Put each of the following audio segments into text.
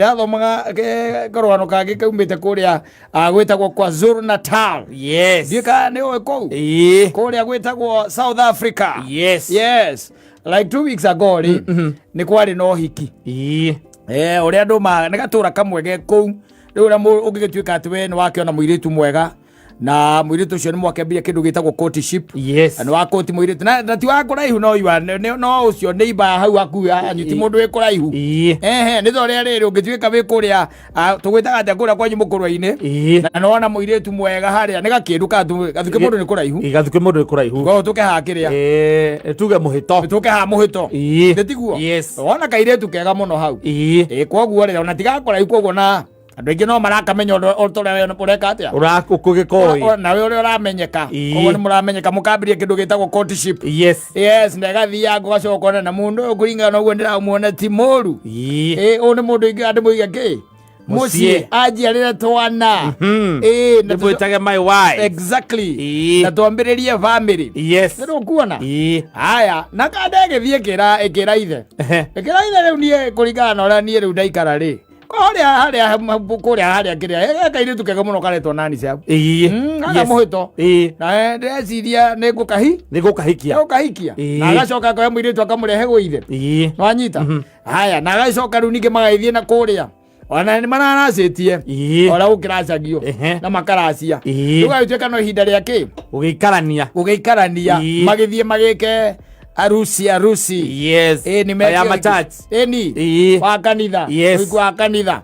Ndĩrathomaga karũgano kangĩ kaumĩte kũrĩa gwĩtagwo KwaZulu Natal. Ndiũĩ kana nĩ ũĩ kũu. Kũrĩa gwĩtagwo South Africa. Yes. Like 2 weeks ago rĩ, nĩ kwarĩ na ũhiki. Ũrĩa andũ ma nĩ gatũra kamwe ge kũu. Rĩu ũrĩa ũngĩgĩtuĩka atĩ we nĩ wakĩona mũirĩtu mwega na mũirĩtu ũcio nĩ mwakĩambia kĩndũ gĩtagwo courtship. Na nĩ wakũti mũirĩtu na ti wa kũraihu no you no ũcio nĩ iba hau hakuhĩ hanyu, ti mũndũ wĩ kũraihu. Ehe, nĩ ta ũrĩa rĩrĩ ũngĩtuĩka wĩ kũrĩa tũgwĩtaga atĩa kũrĩa kwanyu mũkũrwe-inĩ na nĩwona mũirĩtu mwega harĩa nĩ gakĩndũ gathuke mũndũ nĩ kũraihu. Gathuke mũndũ nĩ kũraihu. Koguo tũke haha kĩrĩa Tuge mũhĩto. Tũke haha mũhĩto. Nĩ tiguo? Yes. Wona kairĩtu kega mũno hau. Ĩ koguo rĩ, ona tigakũraihu, koguo na andũ aingĩ no marakamenya ũndũ o ta ũrĩa we ũreka atĩa. Ũrakũgĩkoĩ. Nawe ũrĩa ũramenyeka. Koguo nĩ mũramenyeka, mũkambĩrĩria kĩndũ gĩtagwo courtship. Yes, na ĩgathianga ũgacoka ũkona na mũndũ ũyũ kũringana na ũguo ndĩramuona ti mũru. Ĩ ũyũ nĩ mũndũ ingĩ andĩmũige kĩ mũciĩ anjiarĩre twana. Ĩ na Ndĩmwĩtage my wife. Exactly. Na twambĩrĩrie family. Nĩ ũkuona. Haya, na kanda ĩgĩthiĩ ĩkĩra ithe. Ĩkĩra ithe, rĩu niĩ kũringana na ũrĩa niĩ rĩu ndaikara rĩ, harĩa harĩa kũrĩa harĩa kĩrĩa he kairĩtu kega mũno karetwo nani cia harĩa mũhĩto. Na ndĩreciria nĩ ngũkahi Nĩ gũkahikia. Ngũkahikia. Na agacoka akoya mũirĩtu akamũrehe gwĩ ithe. Nwanyita? Haya, na agacoka rĩu ningĩ magagĩthiĩ na kũrĩa ona nĩ mararacĩtie ũrĩa gũkĩracagio na makaracia. Rĩu gagĩtuĩka no ihinda rĩa kĩ? Gũgĩikarania. Gũgĩikarania. Magĩthiĩ magĩke arusi arusi. Ĩ nĩ Ya machurch. Ĩni. Wa kanitha. Ũhiku wa kanitha.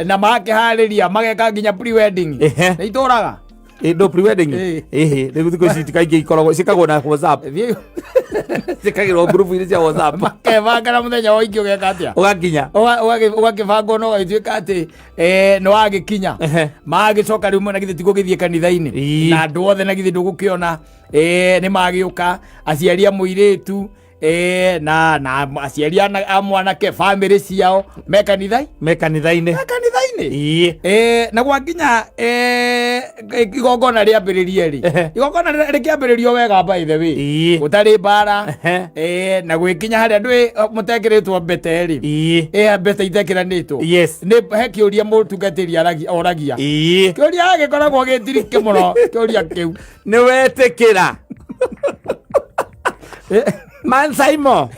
Na makĩharĩria mageka nginya pre-wedding. Nĩ itũraga. Ĩ, no pre-wedding. Ĩhĩ, rĩu thikũ ici kaingĩ ikoragwo ciĩkagwo na WhatsApp. Thiĩ- Ciĩkagĩrwo ngurubu-inĩ cia WhatsApp. Makebanga na mũthenya wa ũingĩ ũgeka atĩa? Ũgakinya. Ũgakĩbangwo na ũgagĩtuĩka atĩ nĩ wagĩkinya. Magĩcoka rĩu na githĩ ti gũgĩthiĩ kanitha-inĩ na andũ othe, na githĩ ndũgũkĩona nĩ magĩũka aciari a mũirĩtu na aciari a mwanake, famĩlĩ ciao me kanitha Me kanitha-inĩ. Me kanitha-inĩ. Na gwakinya igongona rĩambĩrĩrie rĩ, igongona rĩkĩambĩrĩrio wega, by the way, gũtarĩ mbara. Na gwĩkinya harĩa ndwĩ mũtekĩrĩtwo mbete rĩ, mbete itekĩranĩtwo, nĩ he kĩũria mũtungatĩri oragia. Kĩũria gĩkoragwo gĩtirike mũno kĩũria kĩu. Nĩ wetĩkĩra mansaimo?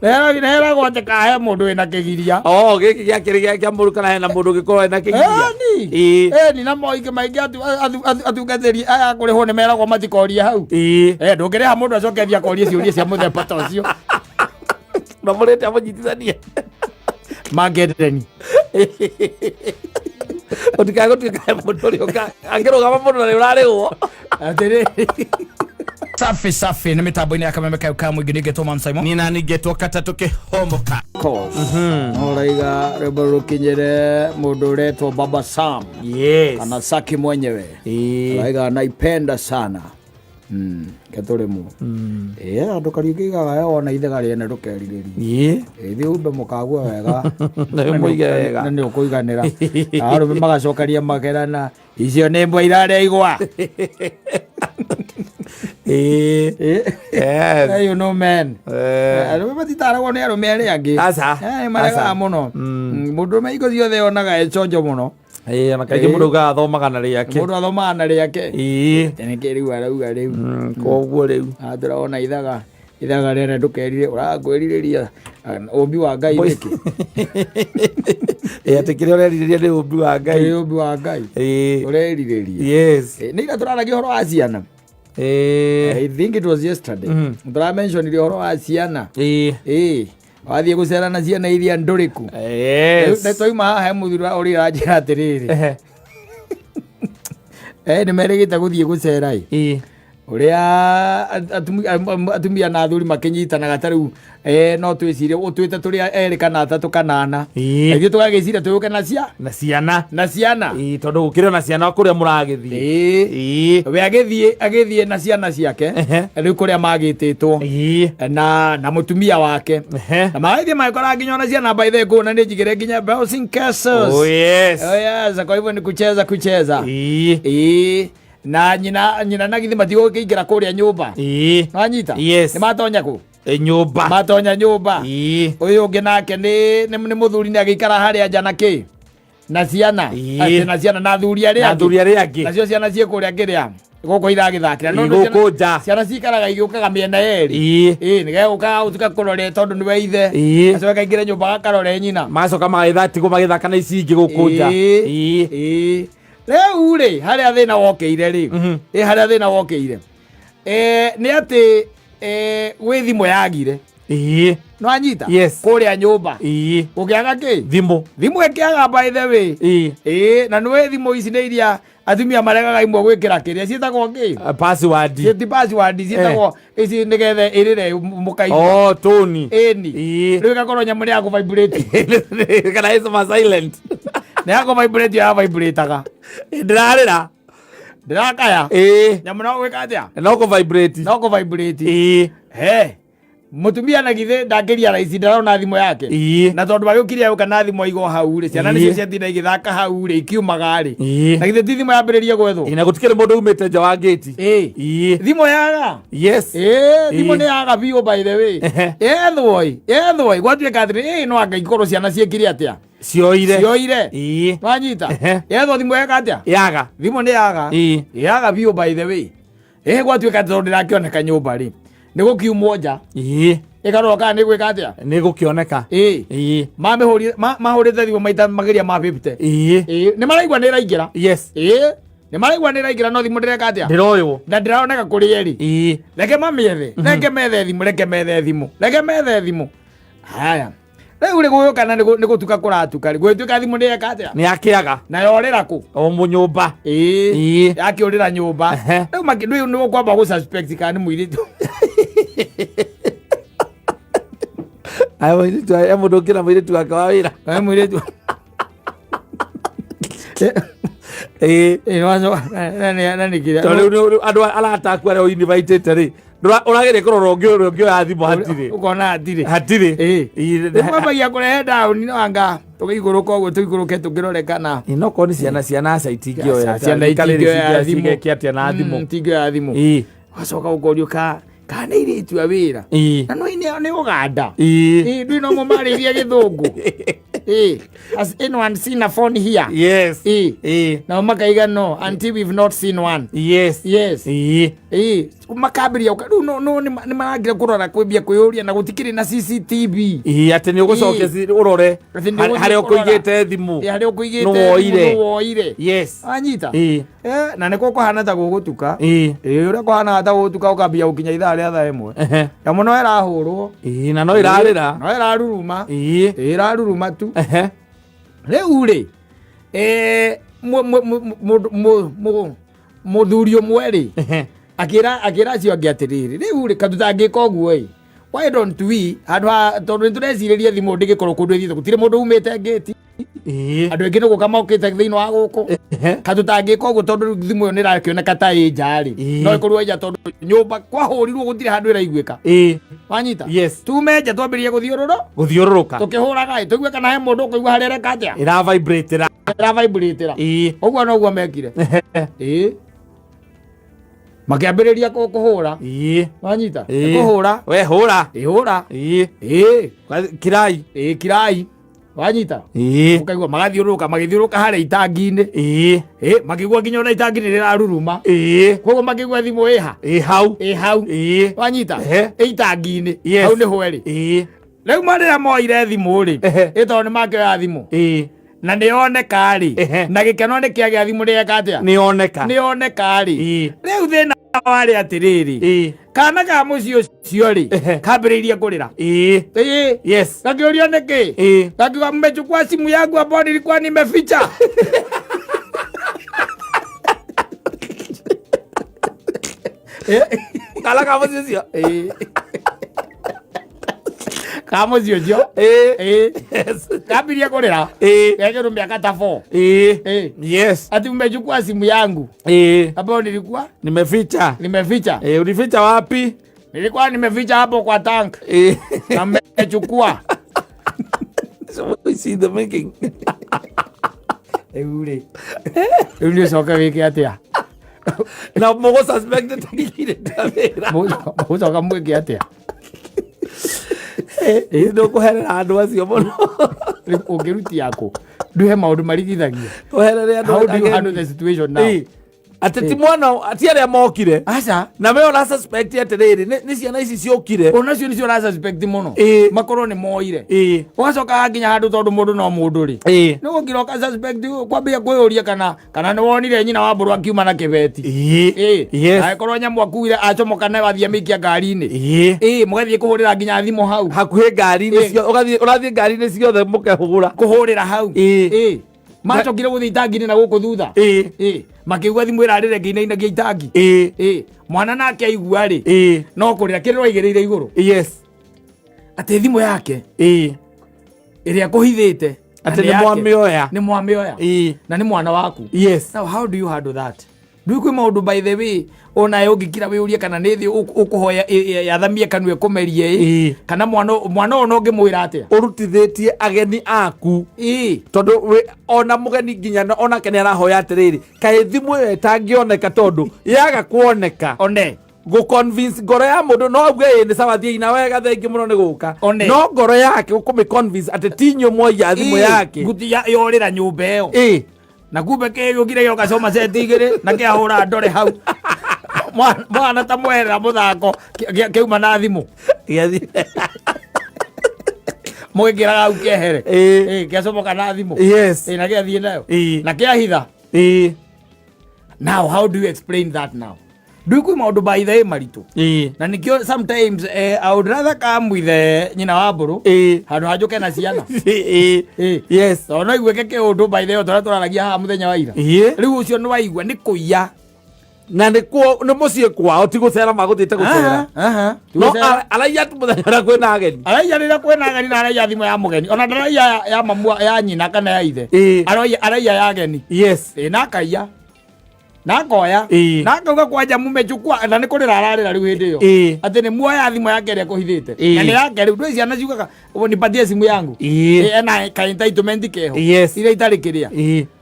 Heragwo atĩ kahe mũndũ wĩna kĩgiria. Oh, gĩkĩ gĩakĩrĩ gĩa mũndũ kana hena mũndũ ũngĩkorwo ena kĩgiria? Ĩni. Ĩni, na moingĩ maingĩ atungatĩri aya kũrĩhwo nĩ meragwo matikorie hau. Ndũngĩrĩha mũndũ acoke athiĩ akorie ciũria cia mũthemba ta ũcio. Na mũrĩte amũnyitithanie. Mangĩendeni. Ũtikae gũtuĩka he mũndũ ũrĩa angĩrũgama mũndũ na nĩ ũrarĩhwo. Atĩrĩrĩ, safi safi, nĩ mĩtambo-inĩ ya Kameme kayo ka mũingĩ, ningĩtwo Mam Simon. Nina ningĩtwo katatũ kĩhomoka. Ũraiga rwĩmbo rũkinyĩre mũndũ ũretwo Baba Sam kana Saki mwenyewe. Ũraiga naipenda sana. Ketũrĩmwo ĩ andũ Kariũki igaga wona ithaga rĩene ndũkerirĩrie. Ĩthiĩ umbe mũkagua wega. Na mũige wega. Na nĩ ũkũiganĩra. Arũme magacokaria makerana, icio nĩ mbwa irarĩa igwa. You know men. Arũme matitaragwo nĩ arũme arĩa angĩ. Aca. Maregaga Aca. mũno. Mũndũrũme hingo ciothe onaga econjo mũno. Ĩĩ, ona kaingĩ mũndũ augaga athomaga na rĩake. Mũndũ athomaga na rĩake. Nĩkĩ rĩu arauga rĩu? Koguo rĩu Tũrona ithaga ithaga rĩene ndũkerire ũrakwĩrirĩria ũmbi wa Ngai nĩkĩ? Ĩ, atĩ kĩrĩa ũrerirĩria nĩ ũmbi wa Ngai. Nĩ ũmbi wa Ngai ũrerirĩria. Nĩ ira tũraragia ũhoro wa ciana. I think it was yesterday tũramentionire ũhoro wa ciana. Wathiĩ gũcera na ciana iria ndũrĩku. Nĩ twauma haha, he mũthuri ũrĩa ũranjĩra atĩrĩrĩ, nĩ merĩgĩte gũthiĩ gũcera ĩ ũrĩa atumia na athuri makĩnyitanaga ta rĩu no twĩcirie ũtuĩte tũrĩ erĩ kana atatũ kana ana. Ithuĩ tũgagĩciria tũyũke na cia Na ciana. Na ciana. Tondũ gũkĩrĩ ona ciana kũrĩa mũragĩthiĩ. We agĩthiĩ na ciana ciake rĩu kũrĩa magĩtĩtwo na mũtumia wake na magĩthiĩ magĩkora nginya ona ciana by the way na nĩ njigĩre nginya bouncing castles. Oh yes. Oh yes, kwa hivyo ni kucheza kucheza. Na nyina na githĩ matigũkĩingĩra kũrĩa nyũmba? Nwanyita? Yes. Nĩ matonya kũ? Nyũmba. Matonya nyũmba. Ũyũ ũngĩ nake nĩ mũthuri, nĩ agĩikara harĩa nja na kĩ na ciana. Atĩ na ciana na athuri arĩa Na angĩ. athuri arĩa angĩ. Nacio ciana ciĩ kũrĩa kĩrĩa gũkũ iragĩthakĩra. No nĩ Gũkũ nja. Ciana cikaraga igĩũkaga mĩena yerĩ. Ĩĩ, nĩgegũkaga gũtuka kũrore tondũ nĩwe ithe. Gacoka kaingĩre nyũmba gakarore nyina. Magacoka magagĩthatigwo magĩthaka na ici ingĩ gũkũ nja. Ĩĩ. Rĩu rĩ, harĩa thĩna wokĩire rĩ, ĩ harĩa thĩna wokĩire, nĩ atĩ gwĩ thimũ yagire. Nĩwanyita? Yes. Kũrĩa nyũmba. Gũkĩaga kĩ? Thimũ. Thimũ ĩkĩaga, by the way. Ĩĩ, na nĩwĩ thimũ ici nĩ iria atumia maregaga imwe gwĩkĩra kĩrĩa ciĩtagwo kĩ? Password. Ti password, ciĩtagwo ici nĩgetha ĩrĩre mũkaigua. Oh, tone. Ĩni. Rĩu ĩgakorwo nyamũ nĩ ya kũ vibrate. Kana ĩcoma silent. Nĩ ya kũ vibrate, ya vibrate-aga. Ndĩrarĩra. Ndĩrakaya. Nyamũ no gwĩka atĩa? No kũ vibrate. No kũ vibrate. He mũtumia na githĩ ndangĩria raici ndarona thimũ yake. Na tondũ agĩũkire agĩũka na thimũ aigwo hau rĩ, ciana nĩcio ciatinda igĩthaka hau rĩ, ikiumaga rĩ. Na githĩ ti thimũ yambĩrĩrie gwethwo? Na gũtikĩrĩ mũndũ umĩte nja wa ngĩti. Thimũ yaga. Ĩĩ, thimũ nĩ yaga biũ, by the way. Yethwo ĩ, yethwo ĩ, gwatuĩka atĩrĩ, ĩ no anga ikorwo ciana ciĩkire atĩa? Cioire. Cioire. Wanyita? Yethwo thimũ yeka atĩa? Yaga. Thimũ nĩ yaga. Yaga biũ, by the way. Ĩ gwatuĩka atĩ tondũ ndĩrakĩoneka nyũmba rĩ, nĩ gũkiumwo nja. Ĩkarora kana nĩ gwĩka atĩa? Nĩ gũkĩoneka. Mamĩhũrire mahũrĩte thimũ maita mageria ma 50. Ĩĩ, nĩ maraigua nĩ ĩraingĩra. Ĩĩ, nĩ maraigua nĩ ĩraingĩra, no thimũ ndĩreka atĩa? Ndĩroywo. Na ndĩraoneka kũrĩ ĩrĩ. Reke mamĩethe, reke methe thimũ, reke methe thimũ, reke methe thimũ. Haya, rĩu rĩ, gũgĩũka na nĩ gũtuka kũratuka rĩ, gũgĩtuĩka thimũ nĩ yeka atĩa? Nĩ yakĩaga. Na yorĩra kũ? O mũnyũmba. Yakĩũrĩra nyũmba. Rĩu rĩu nĩ ũkwamba gũ suspect kana nĩ mũirĩtu. Aya mũirĩtu, aya mũndũ ũngĩ na mũirĩtu wake wa wĩra. Kana nĩ mũirĩtu. Ĩĩ, na nĩ kĩrĩa. Tondũ rĩu andũ arata aku arĩa ũinvitĩte rĩ, ũrageria kũrora ũngĩ ũrĩa ũngĩ oya thimũ, hatirĩ. Ũkona hatirĩ. Hatirĩ. Rĩu kwambagia kũrehe ndaũni, no anga tũgĩikũrũka ũguo, tũikũrũke tũkĩrore kana. Ĩĩ, no korwo nĩ ciana, ciana aca itingĩoya. Ciana itingĩoya thimũ. Cigeke atĩa na thimũ? Itingĩoya thimũ. Wacoka ũkorio ka kana nĩ airĩtu a wĩra. Na no nĩ Ũganda. Ĩĩ, ndũĩ no mũmarĩrie gĩthũngũ. Ĩĩ, "Has anyone seen a phone here?" Ĩĩ. Nao makaiga, "No, until we've not seen one." Yes. Ĩĩ, makambĩrĩria rĩu no nĩ marangira kũrora, kwĩmbia kwĩyũria, na gũtikĩrĩ na CCTV. Ĩĩ, atĩ nĩ ũgũcokia ũrore Atĩ nĩ ũgũthiĩ harĩa kũrora. ũkũigĩte thimũ. Ĩ, harĩa ũkũigĩte Nũ thimũ, woire. nũ woire. Wanyita? Eh, na nĩkuo kũhana ta gũgũtuka. Ĩĩ, ũrĩa kũhanaga ta gũgũtuka, ũkambia gũkinya ithaa rĩa thaa 1. Nyamũ no ĩrahũrwo. Ĩĩ, na no ĩrarĩra. No ĩraruruma. Ĩĩ, ĩraruruma tu. Rĩu rĩ, mũthuri ũmwe rĩ, akĩra acio angĩ atĩrĩrĩ, rĩu rĩ, katũtangĩka ũguo ĩ, why don't we, handũ ha, tondũ nĩ tũrecirĩria thimũ ndĩgĩkorwo kũndũ ĩthiĩte, gũtirĩ mũndũ umĩte ngĩti. Andũ aingĩ nĩ gũka mokĩte thĩinĩ wa gũkũ. Katũtangĩka ũguo, tondũ rĩu thimũ ĩyo nĩ ĩrakĩoneka ta ĩ nja rĩ, no ĩkorwo ĩ nja tondũ nyũmba kwahũrirwo gũtirĩ handũ ĩraiguĩka. Wanyita? Yes. Tume nja twambĩrĩrie gũthiũrũrũ Gũthiũrũrũka. Tũkĩhũraga ĩ, tũigue kana he mũndũ ũkũigua harĩa ĩreka atĩa. Ĩra vibrate ra. Ĩra vibrate-ra. Ũguo noguo mekire. Ĩĩ, makĩambĩrĩria kũhũra. Wanyita? Kũhũra. We hũra. Ĩ, hũra. Ĩĩ. Kirai. Ĩĩ, kirai. Wanyita? Ũkaigua magathiũrũrũka, magĩthiũrũrũka harĩa itangi-inĩ. Ĩ, makĩigua nginya ona itangi nĩ rĩraruruma. Koguo makĩigua thimũ ĩha. Ĩ hau. Ĩ hau. Wanyita? Ĩ itangi-inĩ. Hau nĩho ĩrĩ. Rĩu marĩra moire thimũ rĩ, ĩ tondũ nĩ makĩoya thimũ na nĩ yoneka rĩ, na gĩkeno nĩ kĩagĩa, thimũ nĩ yeka atĩa? Nĩ yoneka. Nĩ yoneka rĩ, rĩu thĩna warĩ atĩrĩrĩ, kana ka mũciĩ ũcio rĩ, kambĩrĩirie kũrĩra. Ĩĩ. Gakĩũrio nĩkĩ, gakiuga, "Mmechukua simu yangu ambayo nilikuwa nimeficha." Kana ka mũciĩ ũcio. Ĩĩ. Ka mũciĩ ũcio. Ĩĩ. Kambirie kũrĩra. Gekĩrwo mĩaka ta 4. Ĩĩ. Ati, "Mmechukua simu yangu ambayo nilikuwa Nimeficha. nimeficha." Ulificha wapi? "Nilikuwa nimeficha hapo kwa tank na mmechukua." So we see the making. Rĩu rĩ, rĩu nĩ ũcoke wĩke atĩa? Na mũgũ suspect tagithire ta wĩra. Mũgũcoka mwĩke atĩa? Ndũkũherera andũ acio mũno. Rĩu ũngĩrutia kũ nduhe maũndũ marigithagia. Ũherere andũ How do you ageni. handle the situation now? Atĩ ti mwana, ti arĩa mokire. Aca. Na we ũra suspect atĩrĩrĩ, nĩ ciana ici ciũkire. Onacio nĩcio ũra suspect mũno. Makorwo nĩ moire. Ũgacoka nginya handũ, tondũ mũndũ no mũndũ rĩ, nĩ gũkira ũka suspect, kwambia kwĩyũria kana nĩ wonire nyina wa mbũrũ akiuma na kĩbeti. Angĩkorwo nyamũ akuire acomoka nayo athiĩ amĩikia ngari-inĩ. Mũgathiĩ kũhũrĩra nginya thimũ hau. Hakuhĩ ngari-inĩ ũgathiĩ, ũrathiĩ ngari-inĩ ciothe mũkehũgũra. Kũhũrĩra hau. Macokire gũthiĩ itangi-inĩ na gũkũ thutha. Makĩigua thimũ ĩrarĩra ĩngĩinainagia itangi. Mwana nake aigua rĩ, no kũrĩra kĩrĩro aigĩrĩire igũrũ. Atĩ thimũ yake ĩrĩa kũhithĩte Atĩ nĩ mwamĩoya. Nĩ mwamĩoya. Na nĩ mwana waku. Now how do you handle that? Ndui kwĩ maũndũ, by the way, onawe ũngĩkira wĩũrie kana nĩ thĩ ũkũhoya yathamie kanua ĩkũmerie ĩ, kana mwana ũyũ no ũngĩmwĩra atĩa? Ũrutithĩtie ageni aku. Tondũ ona mũgeni nginya onake nĩ arahoya atĩrĩrĩ, kaĩ thimũ ĩyo ĩtangĩoneka, tondũ yaga kuoneka, one gũ convince ngoro ya mũndũ no auge ĩ nĩ sawa, thiĩ na wega, thengi mũno nĩ gũka. One. No ngoro yake ũkũmĩ convince atĩ ti inyuĩ mwaiya thimũ yake. Nguti yorĩra nyũmba ĩyo. Na kumbe kĩgĩũkire gĩoka coma ceti igĩrĩ na kĩahũra ndore hau. Mwana ta mwerera mũthako kĩauma na thimũ. Mũgĩkĩraga hau kĩehere. Kĩacomoka na thimũ. Na gĩathiĩ nayo. Na kĩahitha. Now how do you explain that now? Ndui kwĩ maũndũ by the way maritũ. Na nĩkĩo sometimes I would rather come with nyina wa mbũrũ handũ ha njũke na ciana. Tondũ no iguĩke kĩũndũ, by the way, tũrĩa tũraragia haha mũthenya wa ira. Rĩu ũcio nĩ waigua nĩ kũiya. Na nĩ kuo nĩ mũciĩ kwao, ti gũcera magũthiĩte gũcera. Aha, no araiya tu mũthenya ũrĩa kwĩna ageni. Araiya rĩrĩa kwĩna ageni, na araiya thimũ ya mũgeni, ona ndaraiya ya mamu, ya nyina kana ya ithe. Araiya ya ageni. Na akaiya na akoya na akauga kwanja mumechukua, na nĩ kũrĩra ararĩra rĩu hĩndĩ ĩyo atĩ nĩ muoya thimũ yake ĩrĩa kũhithĩte. Na nĩ yake. Rĩu ndũĩ ciana ciugaga, "Ũũ, nipatie simu yangu." Ena ka entitlement keho iria itarĩ kĩrĩa.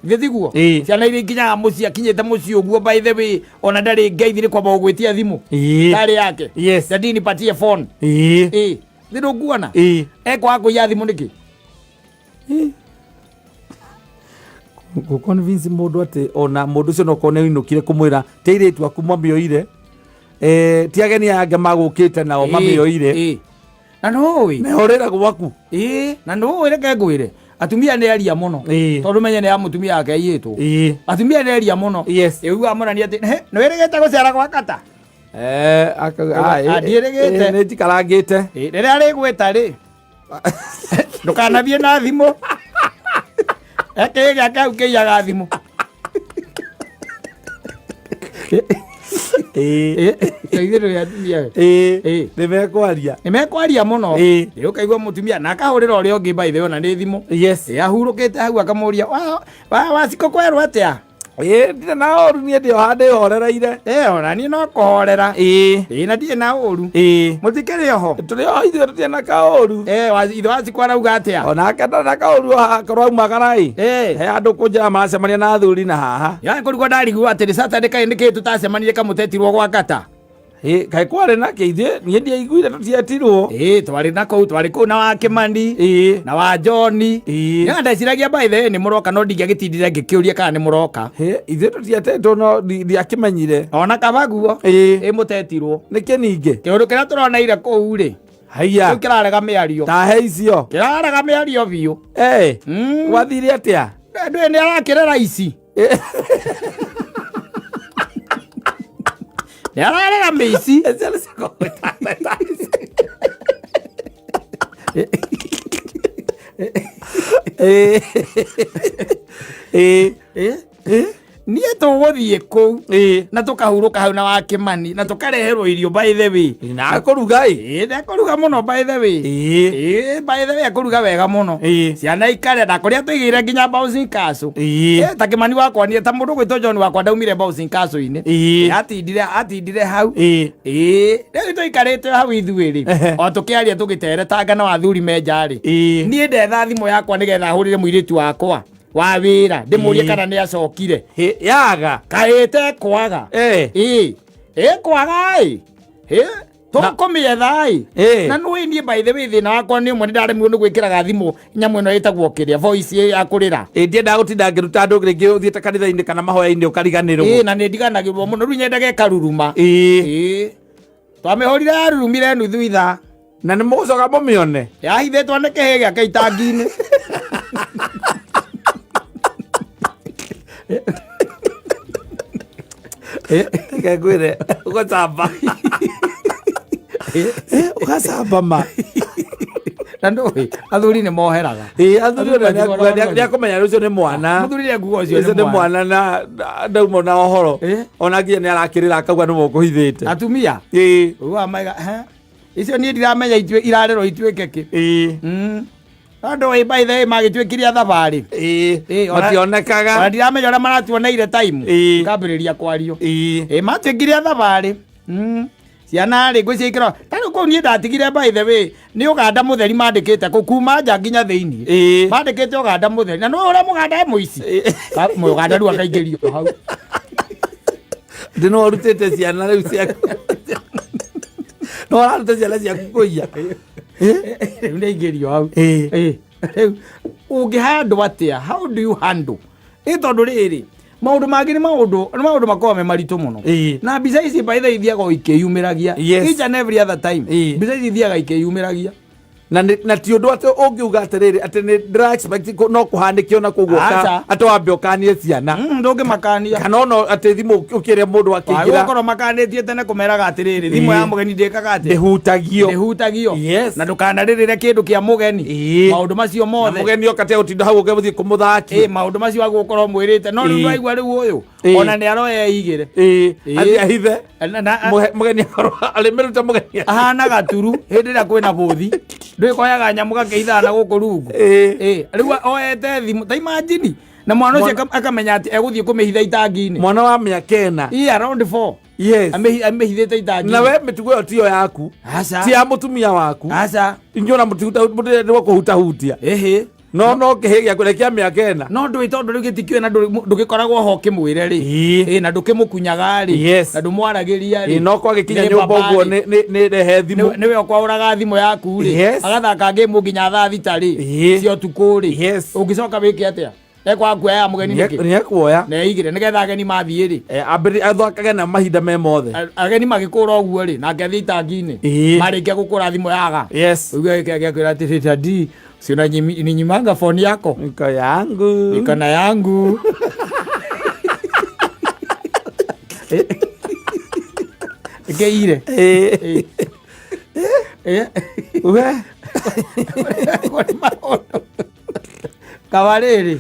Githĩ tiguo? Ciana iria ikinyaga mũciĩ, akinyĩte mũciĩ ũguo, by the way, ona ndarĩ ngeithi, nĩ kwamba gũgwĩtia thimũ tarĩ yake. "Daddy, nipatie phone." Thĩ ndũkuona ekwaga kũiya thimũ nĩkĩ? Gũ convince mũndũ atĩ ona mũndũ ũcio no korwo nĩ ainũkire kũmwĩra ti airĩtu aku mamĩoire, ti ageni aya angĩ magũkĩte nao mamĩoire. Na nũĩ na ũrĩra gwaku. Na nũĩ, reke ngwĩre, atumia nĩ aria mũno. Tondũ menye nĩ ya mũtumia wake aiyĩtwo. Atumia nĩ aria mũno. Ĩugaga mũnani atĩ, "He, nĩ wĩrĩgĩte gũcera gwa kata?" Ah, ndiĩrĩgĩte. Nĩ njikarangĩte. Rĩrĩa rĩgwĩta rĩ, ndũkanathiĩ na thimũ, ekĩĩ gĩake hau kĩiyaga thimũ. Ithuĩ tũrĩ atumia we. Nĩ mekwaria. Nĩ mekwaria mũno. Ũkaigua mũtumia na akahũrĩra ũrĩa ũngĩ, by the way, ona nĩ thimũ. Ahurũkĩte hau akamũria, "Wa wacikũ kwerwo atĩa?" Ndirĩ na ũru, niĩ ndĩ o handũ horereire. Ona niĩ no kũhorera. Na ndirĩ na ũru. Mũtikĩrĩ oho? Tũrĩ o ithuĩ, tũtirĩ na kaũru. Ithe wacikũ arauga atĩa? Onake ndarĩ na kaũru, o haha korwo aumagara ĩ, he andũ kũnjĩra maracemania na athuri na haha. Ya kũrigwo ndarigwo atĩrĩ, Saturday kaĩ nĩkĩĩ tũtacemanirie kamũtetirwo gwa kata? Kaĩ kwarĩ na kĩ? Ithuĩ niĩ ndiaiguire, tũtietirwo. Twarĩ na kũu, twarĩ kũu na wa Kĩmani na wa John. Ya ndeciragia, by the way, nĩ mũroka, no ndingĩagĩtindire ngĩkĩũria kana nĩ mũroka. Ithuĩ tũtietetwo, no ndiakĩmenyire. Ona kaba guo. Ĩ mũtetirwo. Nĩkĩ ningĩ? Kĩũndũ kĩrĩa tũroneire kũu rĩ, haiya kĩu kĩrarega mĩario. Tahe icio. Kĩrarega mĩario biũ. Gwathire atĩa? Ndũĩ nĩ arakĩrera ici, nĩ ararera mĩici. Ciana ciakwa gwĩtana ici. Niĩ tũgũthiĩ kũu na tũkahurũka hau na wa Kĩmani na tũkareherwo irio, by the way. Na kũruga ĩ? Ndekũruga mũno, by the way. By the way, akũruga wega mũno. Ciana ikare na kũrĩa tũigĩire nginya bouncing castle. Ta Kĩmani wakwa, niĩ ta mũndũ gwĩtwo John wakwa ndaumire bouncing castle-inĩ. Atindire hau. Rĩu tũikarĩte hau ithuĩ rĩ, o tũkĩaria, tũgĩteretanga na wathuri menja rĩ, niĩ ndetha thimũ yakwa nĩgetha hũrĩre mũirĩtu wakwa wa wĩra ndĩmũrie kana nĩ acokire. Yaga. Kaĩte kwaga. Ĩkwaga ĩ. Tũkũmĩetha-ĩ. Ĩ. Na nĩũĩ niĩ by the way thĩna wakwa nĩ ũmwe, nĩ ndaremirwo nĩ gwĩkĩraga thimũ nyamũ ĩno ĩtagwo kĩrĩa voice ya kũrĩra. Ĩ, ndiendaga gũtinda ngĩruta andũ rĩngĩ ũthiĩte kanitha-inĩ kana mahoya-inĩ ũkariganĩrwo. Ĩ, na nĩ ndiganagĩrwo mũno, rĩu nyendaga ĩkaruruma. Ĩ. Ĩ, twamĩhũrire yarurumire nuthu ithaa. Na nĩ mũgũcoka mũmĩone. Yahithĩtwo nĩ kĩhĩ gĩake itangi-inĩ. Reke ngwĩre ũgacamba, ũgacamba ma. Na ndũĩ athuri nĩ moheraga. Ĩ, athuri ona Athuri nĩ akũmenya rũcio nĩ mwana. Mũthuri nĩ akuga ũcio ũcio nĩ mwana na ndauma na ũhoro. Ĩ. Ona nginya nĩ arakĩrĩra akauga nĩ mũkũhithĩte. Atumia Ĩ. uga maiga he icio niĩ ndiramenya ituĩ irarĩrwo ituĩke kĩ. Ĩ. Andũ ĩ by the way magĩtuĩkirie thabarĩ. Ĩ. Ĩ, ona mationekaga. Ndiramenya ũrĩa maratuoneire time. Ĩ. Ngambĩrĩria kwario. Ĩ. Ĩ, matuĩkire thabarĩ. Ciana rĩ ngwĩciria ta rĩu kũu niĩ ndatigire by the way nĩ ũganda mũtheri mandĩkĩte kũu kuma nja nginya thĩinĩ. Ĩ. Mandĩkĩte ũganda mũtheri na nĩ ũrĩa mũganda e mũici. Mũganda rĩu akaingĩrio hau. Ndĩ no ũrutĩte ciana rĩu ciaku, no ũraruta ciana ciaku kũiya. Rĩu nĩ aingĩrio hau. Ĩ. Ĩ, rĩu ũngĩhandle atĩa? How do you handle? Ĩ, tondũ rĩrĩ maũndũ mangĩ nĩ maũndũ makoragwo me maritũ mũno. Ĩ. Na mbica ici by the way ithiaga o ikĩyumĩragia. Yes. Each and every other time. Ĩ. Mbica ici ithiaga ikĩyumĩragia. Na ti ũndũ atĩ ũngiuga atĩrĩrĩ atĩ nĩ ndĩra expect no kũhanĩke ona koguo Aca. atĩ wambe ũkanie ciana. Ndũngĩmakania. Kana ona atĩ thimũ ũkĩrĩa mũndũ akĩingĩra. Wagũkorwo makanĩtie tene kũmeraga atĩrĩrĩ, thimũ Ĩ. ya mũgeni ndĩkaga atĩ ndĩhutagio. Ndĩhutagio. Yes. Na ndũkanarĩrĩre kĩndũ kĩa mũgeni. Ĩ. Maũndũ macio na mothe. Mũgeni oka tia gũtinda hau ũgĩthiĩ kũmũthakia. Ĩ, maũndũ macio wagũkorwo mwĩrĩte, no rĩu Ĩ. ndwaigua rĩu ũyũ Ĩ. ona nĩ aroya eigĩre. Ĩ. Ĩ. Athiĩ ahithe. Na Mũgeni akorwo arĩmĩruta mũgeni. Ahana gaturu hĩndĩ ĩrĩa kwĩna bũthi, ndwĩkoyaga nyamũ gakĩithaga na gũkũ rungu. Ĩ. Ĩ, rĩu oete thimũ ta imagine, na mwana ũcio akamenya atĩ egũthiĩ kũmĩhitha itangi-inĩ. Mwana wa mĩaka 4. Ĩ, around 4. Yes. Amĩhithĩte itangi-inĩ. Na we mĩtugo ĩyo tiyo yaku. Aca. Ti ya mũtumia waku. Aca. Inyuĩ ona mũtirendwo kũhutahutia. Ĩhĩ. No kĩhĩ gĩaku nĩ kĩa mĩaka 4. No ndũĩ tondũ rĩu gĩtikĩũĩ na ndũgĩkoragwo ho ũkĩmwĩre rĩ. Ĩ. Ĩ, na ndũkĩmũkunyaga rĩ. Yes. Na ndũmwaragĩria rĩ. Ĩ, no kwagĩkinya Nĩ nyũmba baba ũguo rĩ. nĩ rehe thimũ. Nĩwe ũkwaũraga thimũ yaku rĩ. Yes. Agathaka ngĩmũ nginya thaa 6 rĩ. Ĩ. Cia ũtukũ rĩ. Yes. Ũngĩcoka wĩke atĩa? Ekwaga kuoya ya mũgeni nĩkĩ? Nĩ ekuoya. Na eigire nĩgetha ageni mathiĩ rĩ. Ambĩrĩrie athakage na mahinda me mothe. Ageni magĩkũra ũguo rĩ, nake athiĩ itangi-inĩ. Ĩ. Marĩkia gũkũra thimũ yaga. Yes. Ũigue gĩkwĩra atĩrĩ, "Daddy, si unaninyimanga phone yako?" Niko yangu. Niko na yangu. Ngeire. Ĩ. We. Kũrĩ maũndũ. Kaba rĩrĩ,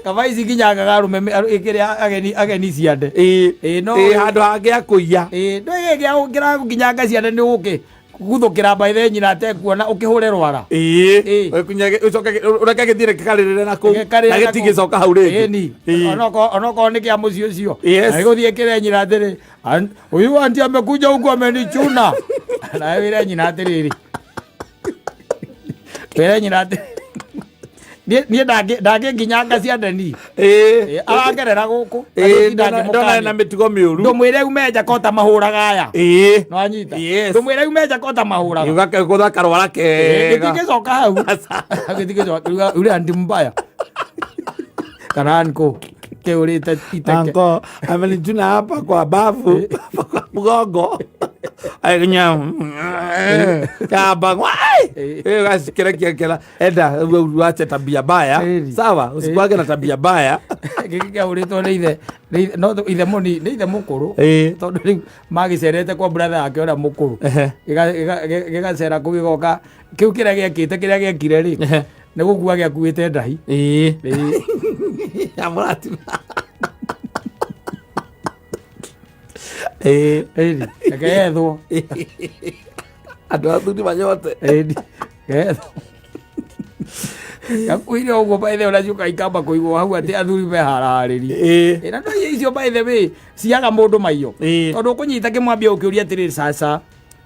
kaba ici nginyangaga arũme ĩkĩrĩa ageni ciande. Ĩ. Ĩ, no Ĩ, handũ hangĩ akũiya. Ĩ, ndũĩ kĩrakinyanga ciande nĩ ũgũkĩ guthũkĩra mbaithe nyina atekuona ũkĩhũre rwara. Ĩ. Ĩ. Ũkunye- ũcoke ũreke gĩthiĩ gĩkarĩrĩre na kũu Gĩkarĩrĩre na na kũu. gĩtingĩcoka hau rĩngĩ. Ĩni. Ĩ. Onokorwo nĩ kĩa mũciĩ ũcio. Yes. Na gĩgũthiĩ kĩre nyina atĩrĩ, "Huyu auntie amekuja huku amenichuna." Nawe wĩre nyina atĩrĩrĩ, wĩre nyina atĩrĩ, niĩ ndangĩnginyanga ciande ni. Ĩ. Ĩ, arangerera gũkũ na Ĩ, niĩ ndona ndangĩmũkania. na mĩtugo mĩũru. Ndũmwĩre ume nja kota mahũraga aya. Ĩ. Nĩwanyita? Yes. Ndũmwĩre ume nja kota mahũraga. Ũgakũtha karwara kega. Gĩtingĩcoka hau. Gĩtingĩcoka. Ule auntie mbaya kana anko keũrĩte iteke. Anko amenichuna hapa kwa bafu, hapa kwa mgongo. Ainya kaba wai. Kira kira kira enda uache tabia baya. Ĩni. Sawa, usikuage na tabia baya. Gĩkĩ kĩahũrĩtwo nĩ ithe no ithe mũni nĩ ithe mũkũrũ. Ĩ. Tondũ rĩu magĩcerete kwa brother yake ũrĩa mũkũrũ. Gĩgacera kũu gĩgoka kĩu kĩrĩa gĩekĩte kĩrĩa gĩekire rĩ, nĩ gũkua gĩakuĩte ndahi. Ĩ. Ĩ. Ya mũratina. Ĩ. Ĩni, reke yethwo. Andũ athuri manyote. Ĩni, yethwo gakuire ũguo by the way, ũracoka ikamba kũigwo hau atĩ athuri mehararĩrie. Ĩ. Ĩ, na no icio by the way ciaga mũndũ maiyo. Ĩ. Tondũ ũkũnyita kĩmwambia ũkĩũria atĩrĩrĩ, "Sasa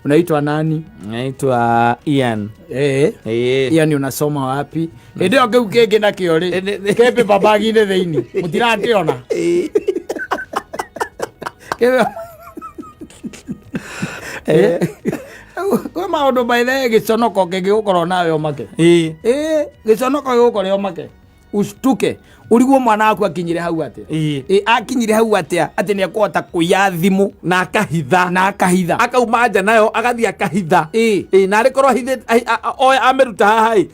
unaitwa nani?" Naitwa Ian. Eh. Ĩ. Yani unasoma wapi? Hĩndĩ ĩyo kĩu kĩngĩ nakĩo rĩ, ke paper bag-inĩ thĩinĩ mũtirakĩona. Kĩ- Kwĩ maũndũ by the way gĩconoko kĩngĩgũkorwo nawe ũmake. Ĩĩ. Ĩĩ, gĩconoko gĩgũkore ũmake. Ushtuke. Ũrigwo mwana waku akinyire hau atĩa? Ĩĩ. Ĩĩ, akinyire hau atĩa atĩ nĩ ekũhota kũiya thimũ Na akahitha. Na akahitha. Akauma nja nayo agathiĩ akahitha. Ĩĩ. Ĩĩ, na arĩ korwo ahithĩte oe amĩruta haha ĩ,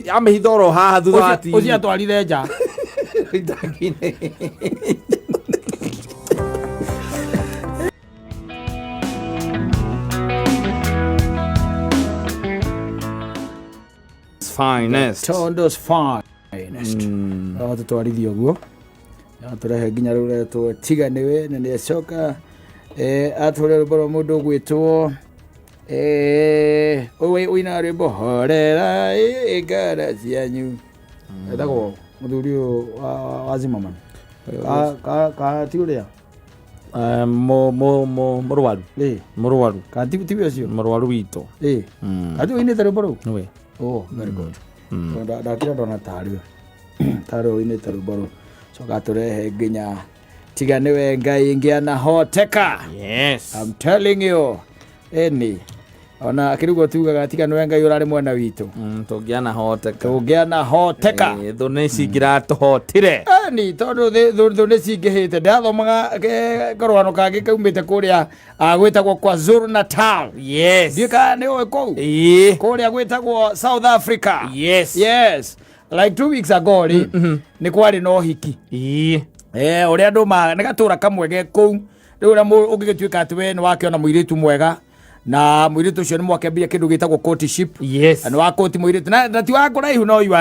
amĩhitha oro haha thutha wa TV. Ũcio atwarire nja. Itangi-inĩ. Finest. Tondo's finest. No tũtwarithie ũguo. No tũrehe nginya rĩu retwo tiga nĩwe na nĩacoka atũre rwĩmbo rwa mũndũ ũgwĩtwo ũyũ ũinaga rwĩmbo horera ngara cianyu. Etagwo mũthuri ũyũ wa Zimmerman. Ka ti ũrĩa? Mũrwaru. Ĩĩ. Mũrwaru. Ka ti ũcio? Mũrwaru witũ. Ĩĩ. Ka ti ũinĩte rwĩmbo rũu? Nĩwe. Oh, very good. Ndakĩra ndona tarĩ tarĩ ũinĩte rwĩmbo rũu. Coka tũrehe nginya tiga nĩwe Ngai ingĩanahoteka. Yes. I'm telling you. Ĩni. Ona akĩriguo tugaga tiga nĩwe Ngai ũrarĩ mwena witũ. Tũngĩanahoteka. Tũngĩanahoteka. Thũ nĩ cingĩratũhotire. Ĩni tondũ thũ nĩ cingĩhĩte. Ndĩrathomaga karũgano kangĩ kaumĩte kũrĩa gwĩtagwo KwaZulu Natal. Yes. Ndiũĩ kana nĩ ũĩ kũu? Ĩĩ. Kũrĩa gwĩtagwo South Africa. Yes. Yes. Like 2 weeks ago rĩ, nĩ kwarĩ na ũhiki. Ĩĩ. Ũrĩa andũ ma nĩ gatũra kamwe ge kũu. Rĩu ũrĩa ũngĩgĩtuĩka atĩ we nĩ wakĩona mũirĩtu mwega na mũirĩtu ũcio nĩ mwakĩambia kĩndũ gĩtagwo courtship. Yes. Na nĩ wakũti mũirĩtu na ti wa kũraihu no you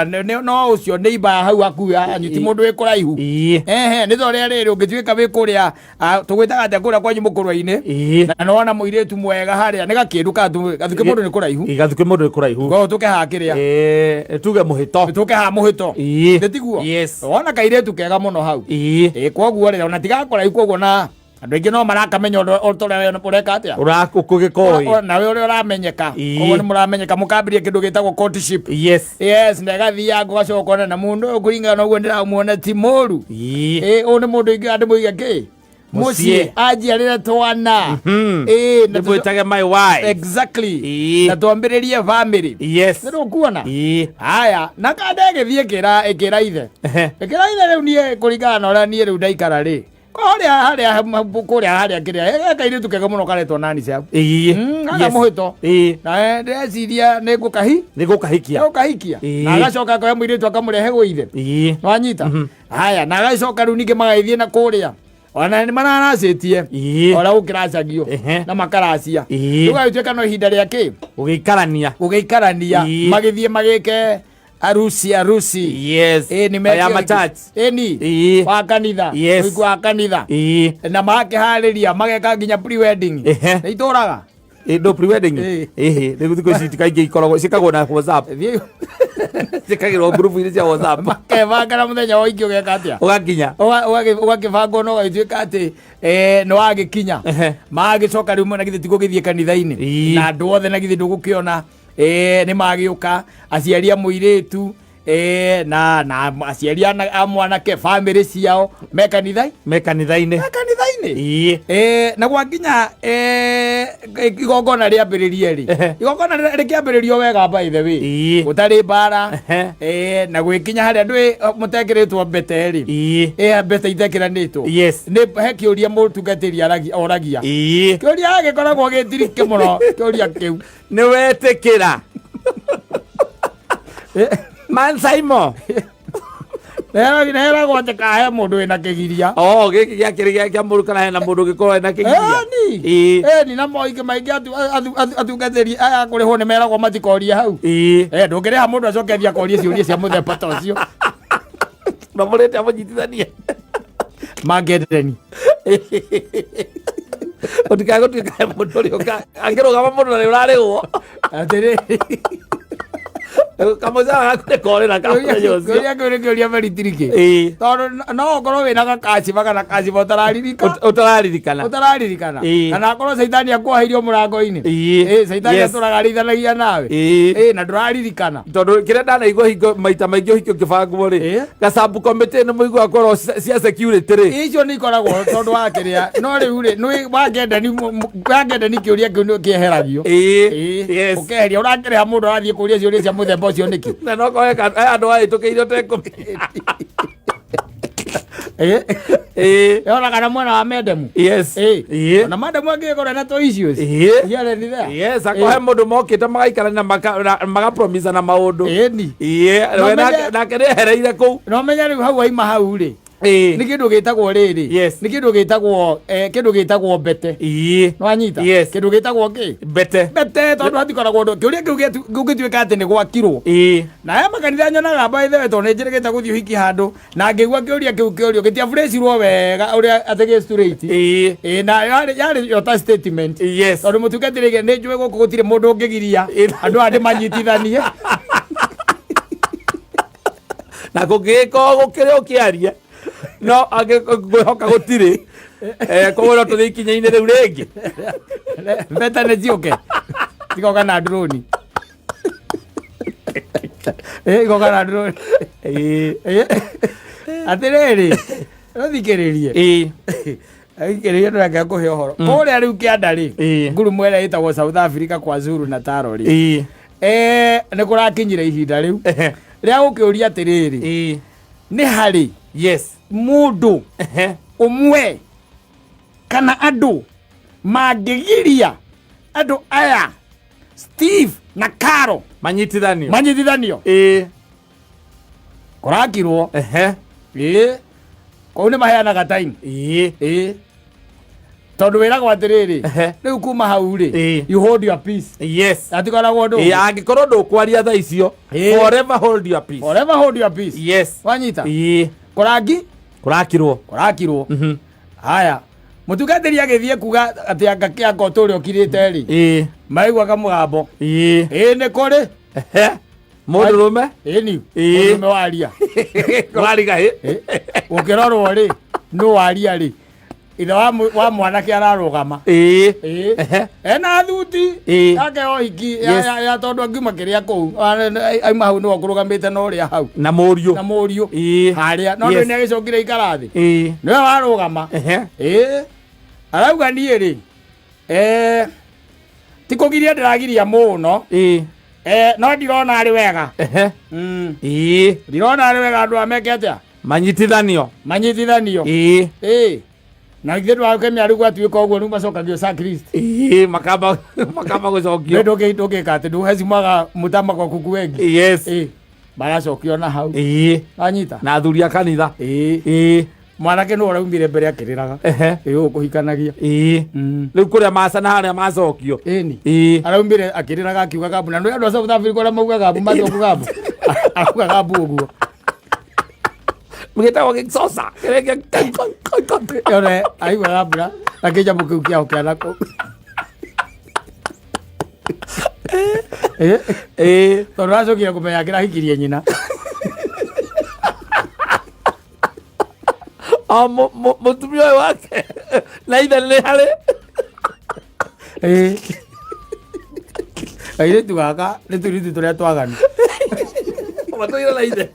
no ũcio nĩ iba hau hakuhĩ hanyu ti mũndũ wĩ kũraihu. Ĩĩ. Ehe, nĩ ta ũrĩa rĩrĩ ũngĩtuĩka wĩ kũrĩa tũgwĩtaga atĩa kũrĩa kwanyu mũkũrwa-inĩ Ĩĩ. na nĩwona mũirĩtu mwega harĩa nĩ gakĩndũ gathukĩ mũndũ nĩ kũraihu. Gathukĩ mũndũ nĩ kũraihu. Koguo tũke haha kĩrĩa. Ĩĩ, tuge mũhĩto. Tũke haha mũhĩto. Ĩĩ. Nĩ tiguo? Yes. Wona kairĩtu kega mũno hau. Ĩĩ. Ĩĩ, koguo rĩ ona tigakũraihu koguo na andũ aingĩ no marakamenya ũndũ ta ũrĩa ũreka atĩa. Ũrakũgĩkoĩ. Nawe ũrĩa ũramenyeka. Ĩĩ. Koguo nĩ mũramenyeka mũkambĩrĩria kĩndũ gĩtagwo courtship. Yes. Yes, na ĩgathianga ũgacoka ũkona na mũndũ ũyũ kũringana na ũguo ndĩramuona ti mũru. Ĩĩ. Ĩĩ, ũyũ nĩ mũndũ ingĩ ndĩmũige kĩ? Mũciĩ. Mũciĩ anjiarĩre twana. Ĩĩ, na Ndĩmwĩtage my wife. Exactly. Ĩĩ. Na twambĩrĩrie family. Yes. Nĩ ũkuona? Ĩĩ. Haya, na kanda ĩgĩthiĩ ĩkĩra ithe. Ĩkĩra ithe rĩu niĩ kũringana na ũrĩa niĩ rĩu ndaikara rĩ. Kũrĩa harĩa kũrĩa harĩa kĩrĩa kairĩtu kega mũno karetwo nani cia. Ĩĩ. Harĩa mũhĩto. Ĩĩ. Na ndĩreciria nĩ ngũkahi. Nĩ gũkahikia. Ngũkahikia. Ĩĩ. Na agacoka akoya mũirĩtu akamũrehe gwĩ ithe. Ĩĩ. Wanyita? Haya, na agacoka rĩu ningĩ magagĩthiĩ na kũrĩa. Ona nĩ mararacĩtie. Ĩĩ. Ona gũkĩracagio. Na makaracia. Ĩĩ. Rĩu gagĩtuĩka no ihinda rĩa kĩ? Gũgĩikarania. Gũgĩikarania. Ĩĩ. Magĩthiĩ magĩke harusi harusi. Yes. Ĩĩ nĩ Ya machurch. Ĩni. Ĩĩ. Wa kanitha. Yes. Ũhiki wa kanitha. Ĩĩ. Na makĩharĩria mageka nginya pre-wedding. Ehe. Nĩ itũraga. Ĩĩ, no pre-wedding. Ĩĩ. Ĩhĩ, rĩu thikũ ici kaingĩ ikoragwo ciĩkagwo na WhatsApp. Thiĩ Ciĩkagĩrwo ngurubu-inĩ cia WhatsApp. Makebanga na mũthenya wa ũhiki ũgeka atĩa? Ũgakinya. Ũgakĩbangwo na ũgagĩtuĩka atĩ nĩ wagĩkinya. Magĩcoka rĩu na githĩ ti gũgĩthiĩ kanitha-inĩ. Ĩĩ. Na andũ othe na githĩ ndũgũkĩona nĩ magĩũka aciari a mũirĩtu na aciari a mwanake family ciao me kanitha Me kanitha-inĩ. Me kanitha-inĩ. Ĩĩ. Na gwakinya igongona rĩambĩrĩrie rĩ, igongona rĩkĩambĩrĩrio wega by the way. Ĩĩ. Gũtarĩ mbara. Ehe. Na gwĩkinya harĩa ndũĩ mũtekĩrĩtwo mbete rĩ. Ĩĩ. Mbete itekĩranĩtwo. Yes. Nĩ he kĩũria mũtungatĩri oragia. Ĩĩ. Kĩũria gĩkoragwo gĩtirike mũno kĩũria kĩu. Nĩ wetĩkĩra. Man Simon. Heragwo atĩ kahe mũndũ wĩna kĩgiria. Oh, gĩkĩ gĩakĩrĩ gĩa kĩa mũndũ kana hena mũndũ ũngĩkorwo ena kĩgiria. Ĩni. Ĩĩ. Ĩni na moingĩ maingĩ atungatĩri aya kũrĩhwo nĩ meragwo matikorie hau. Ĩĩ. Ndũngĩrĩha mũndũ acoke athiĩ akorie ciũria cia mũthemba ta ũcio. Na mũrĩte amũnyitithanie. Mangĩendeni. Ũtikae gũtuĩka he mũndũ ũrĩa angĩrũgama mũndũ na nĩ ũrarĩhwo. Atĩrĩrĩ. Kamũcara gaku nĩ korĩra ka mũthenya ũcio. Kĩũria kĩu nĩ kĩũria very tricky. Tondũ no ũkorwo wĩna gakaciba kana kaciba ũtararirika. Ũtararirikana. Ũtararirikana. Kana akorwo caitani akuoheirio mũrango-inĩ. Ĩĩ, caitani atũraga arĩithanagia nawe. Ĩĩ, na ndũraririkana. Tondũ kĩrĩa ndanaigua hingo maita maingĩ ũhiki ũkĩbangwo rĩ, gacabu committee nĩ mũiguaga kwerwo cia security rĩ. Icio nĩ ikoragwo tondũ wa kĩrĩa. No rĩu rĩ, nĩ wangenda ni kĩũria kĩu nĩ kĩeheragio. Ũkeheria ũrakĩrĩha mũndũ arathiĩ kũria ciũria cia mũthemba ũcio nĩkĩ? Na no korwo he andũ ahĩtũkĩire ũtekũmenya. Ona kana mwena wa mendemu. Ona mademu angĩgĩkorwo na tũ issues. Here and there. Yes, akorwo he mũndũ mokĩte magaikarania magapromisa na maũndũ. Ĩni. We nake nĩ ehereire kũu. No menya rĩu hau waima hau rĩ. Nĩ kĩndũ gĩtagwo rĩrĩ. Nĩ kĩndũ gĩtagwo kĩndũ gĩtagwo mbete. Nĩwanyita? Kĩndũ gĩtagwo kĩ? Mbete. Mbete tondũ hatikoragwo ũndũ. Kĩũria kĩu gĩtuĩka atĩ nĩ gwakirwo. Na haya makanitha nyonaga by the way tondũ nĩ njĩrĩgĩte gũthiĩ ũhiki handũ na ngĩigua kĩũria kĩu kĩũrio gĩtiaburĩcirwo wega ũrĩa atĩ gĩ straight. Na yarĩ yo ta statement. Tondũ mũtungatĩri nĩ njũĩ gũkũ gũtirĩ mũndũ ũngĩgiria andũ aya ndĩmanyitithanie. Na kũngĩgĩkorwo gũkĩrĩ ũkĩaria no ngwĩhoka gũtirĩ. Koguo no tũthiĩ ikinya-inĩ rĩu rĩngĩ. Mbete nĩ ciũke. Igoka na drone. Igoka na drone. Atĩrĩrĩ, ũthikĩrĩrie. Thikĩrĩrie ndũreke ngũhe ũhoro. Kũrĩa rĩu kĩanda rĩ, ngurumo ĩrĩa ĩtagwo South Africa kwa Zulu Natal rĩ. Nĩ kũrakinyire ihinda rĩu rĩa gũkĩũria atĩrĩrĩ, nĩ harĩ mũndũ ũmwe kana andũ mangĩgiria andũ aya Steve na Caro manyitithanio. Manyitithanio. Kũrakirwo. Kũu nĩ maheanaga time. Tondũ wĩragwo atĩrĩrĩ, rĩu kuma hau rĩ, you hold your peace. Hatikoragwo ũndũ. Angĩkorwo ndũkwaria thaa icio, forever hold your peace. Forever hold your peace. Wanyita? Kũrangi? Kũrakirwo. Kũrakirwo. Haya. Mũtungatĩri agĩthiĩ kuga atĩ anga kĩanga ũtũũre ũkirĩte rĩ. Maigua kamũgambo. Nĩ kũrĩ. Mũndũrũme? Ĩni. Mũndũrũme waria. Wariga ĩ. Ũkĩrorwo rĩ, nũ waria rĩ? Ithe wa mwanake ararũgama. Ena thuti. Yake ya ũhiki, ya tondũ angiuma kĩrĩa kũu. Auma hau nĩwe ũkũrũgamĩte na ũrĩa hau. Na mũriũ. Na mũriũ. Harĩa. No nĩ agĩcokire ikara thĩ. Nĩwe warũgama. Arauga niĩ rĩ. Ti kũgiria ndĩragiria mũno. No ndirona arĩ wega. Ndirona arĩ wega andũ aya meke atĩa? Manyitithanio. Manyitithanio. Na ithuĩ ndwakemia rĩu gwatuĩka ũguo rĩu macokagio sacrist. Makamba gũcokio. Nĩ ndũngĩka atĩ ndũhecimaga mũtamako kuku wengi. Maracokio na hau. Wanyita? Na athuri a kanitha. Mwanake nĩwe ũraumire mbere akĩrĩraga. Ũyũ ũkũhikanagia. Rĩu kũrĩa maca na harĩa macokio. Ĩni. Araumire akĩrĩraga akiuga gambu. Na nĩ andũ a South Africa ũrĩa maugaga gambu, macoku gambu. Arauga gambu ũguo. Gĩtagwo gĩcoca. Yone, aigua gambu na kĩnyamũ kĩu kĩao kĩa nakũu. Tondũ aracokire kũmenya kĩrahikirie nyina. O, mũtumia ũyũ wake na ithe nĩ harĩ. Airĩtu gaka nĩ tũirĩtu tũrĩa twaganu. Matũire na ithe.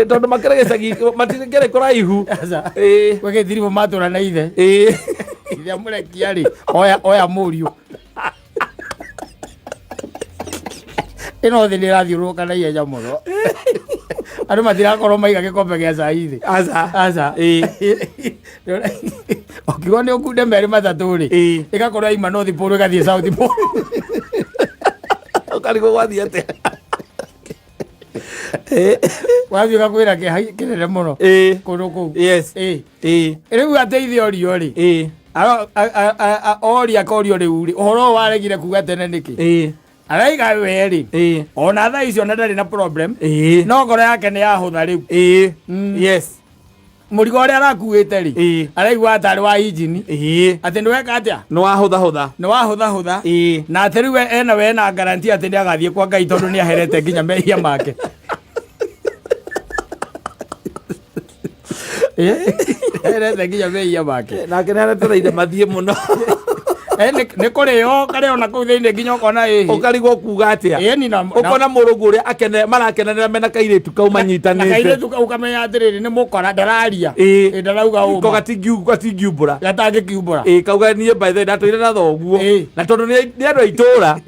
Tondũ makĩrĩ gĩcagi, matikĩrĩ kũraihu. Aca. Gwĩ gĩthiribu matũra na ithe. Ithe amũrekia rĩ, oya mũriũ. Ĩno thĩ nĩ ĩrathiũrũrũka na ihenya mũno. Andũ matirakorwo maiga gĩkombe gĩa cai thĩ. Aca. Aca. Ũkiuga nĩ ũkunde merĩ matatũ rĩ, ĩgakorwo yaima North Pole ĩgathiĩ South Pole. Ũkarigwo gwathiĩ atĩa? Wathiĩ ũgakwĩra kĩeha kĩnene mũno. Kũndũ kũu. Rĩu ateithia orio rĩ. Oria akorio rĩu rĩ, ũhoro ũyũ waregire kuga tene nĩkĩ? Araiga we rĩ. Ona thaa icio na ndarĩ na problem. No ngoro yake nĩ yahũtha rĩu. Mũrigo ũrĩa arakuĩte rĩ, araigua atarĩ wa injini, atĩ nĩ weka atĩa? Nĩ wahũthahũtha. Nĩ wahũthahũtha. Na atĩ rĩu ena we ena garanti atĩ nĩ agathiĩ kwa Ngai tondũ nĩ aherete nginya mehia make. Aherete nginya mehia make. Nake nĩ aretereire mathiĩ mũno. Nĩ kũrĩo karĩo na kũu thĩinĩ nginya ũkona ĩhĩ. Ũkarigwo kuga atĩa. Ĩni na Ũkona mũrũgu ũrĩa akene marakenanĩra mena kairĩtu kau na manyitanĩte. kairĩtu kau kamenya atĩrĩrĩ, nĩ mũkora ndararia. Ĩĩ. Ĩ, ndarauga Ko ũma. gatingiumbũra. Gatangĩkiumbũra. Ĩĩ, kauga niĩ by the way ndatũire na thoguo. Ĩĩ. Na tondũ nĩ andũ a itũũra.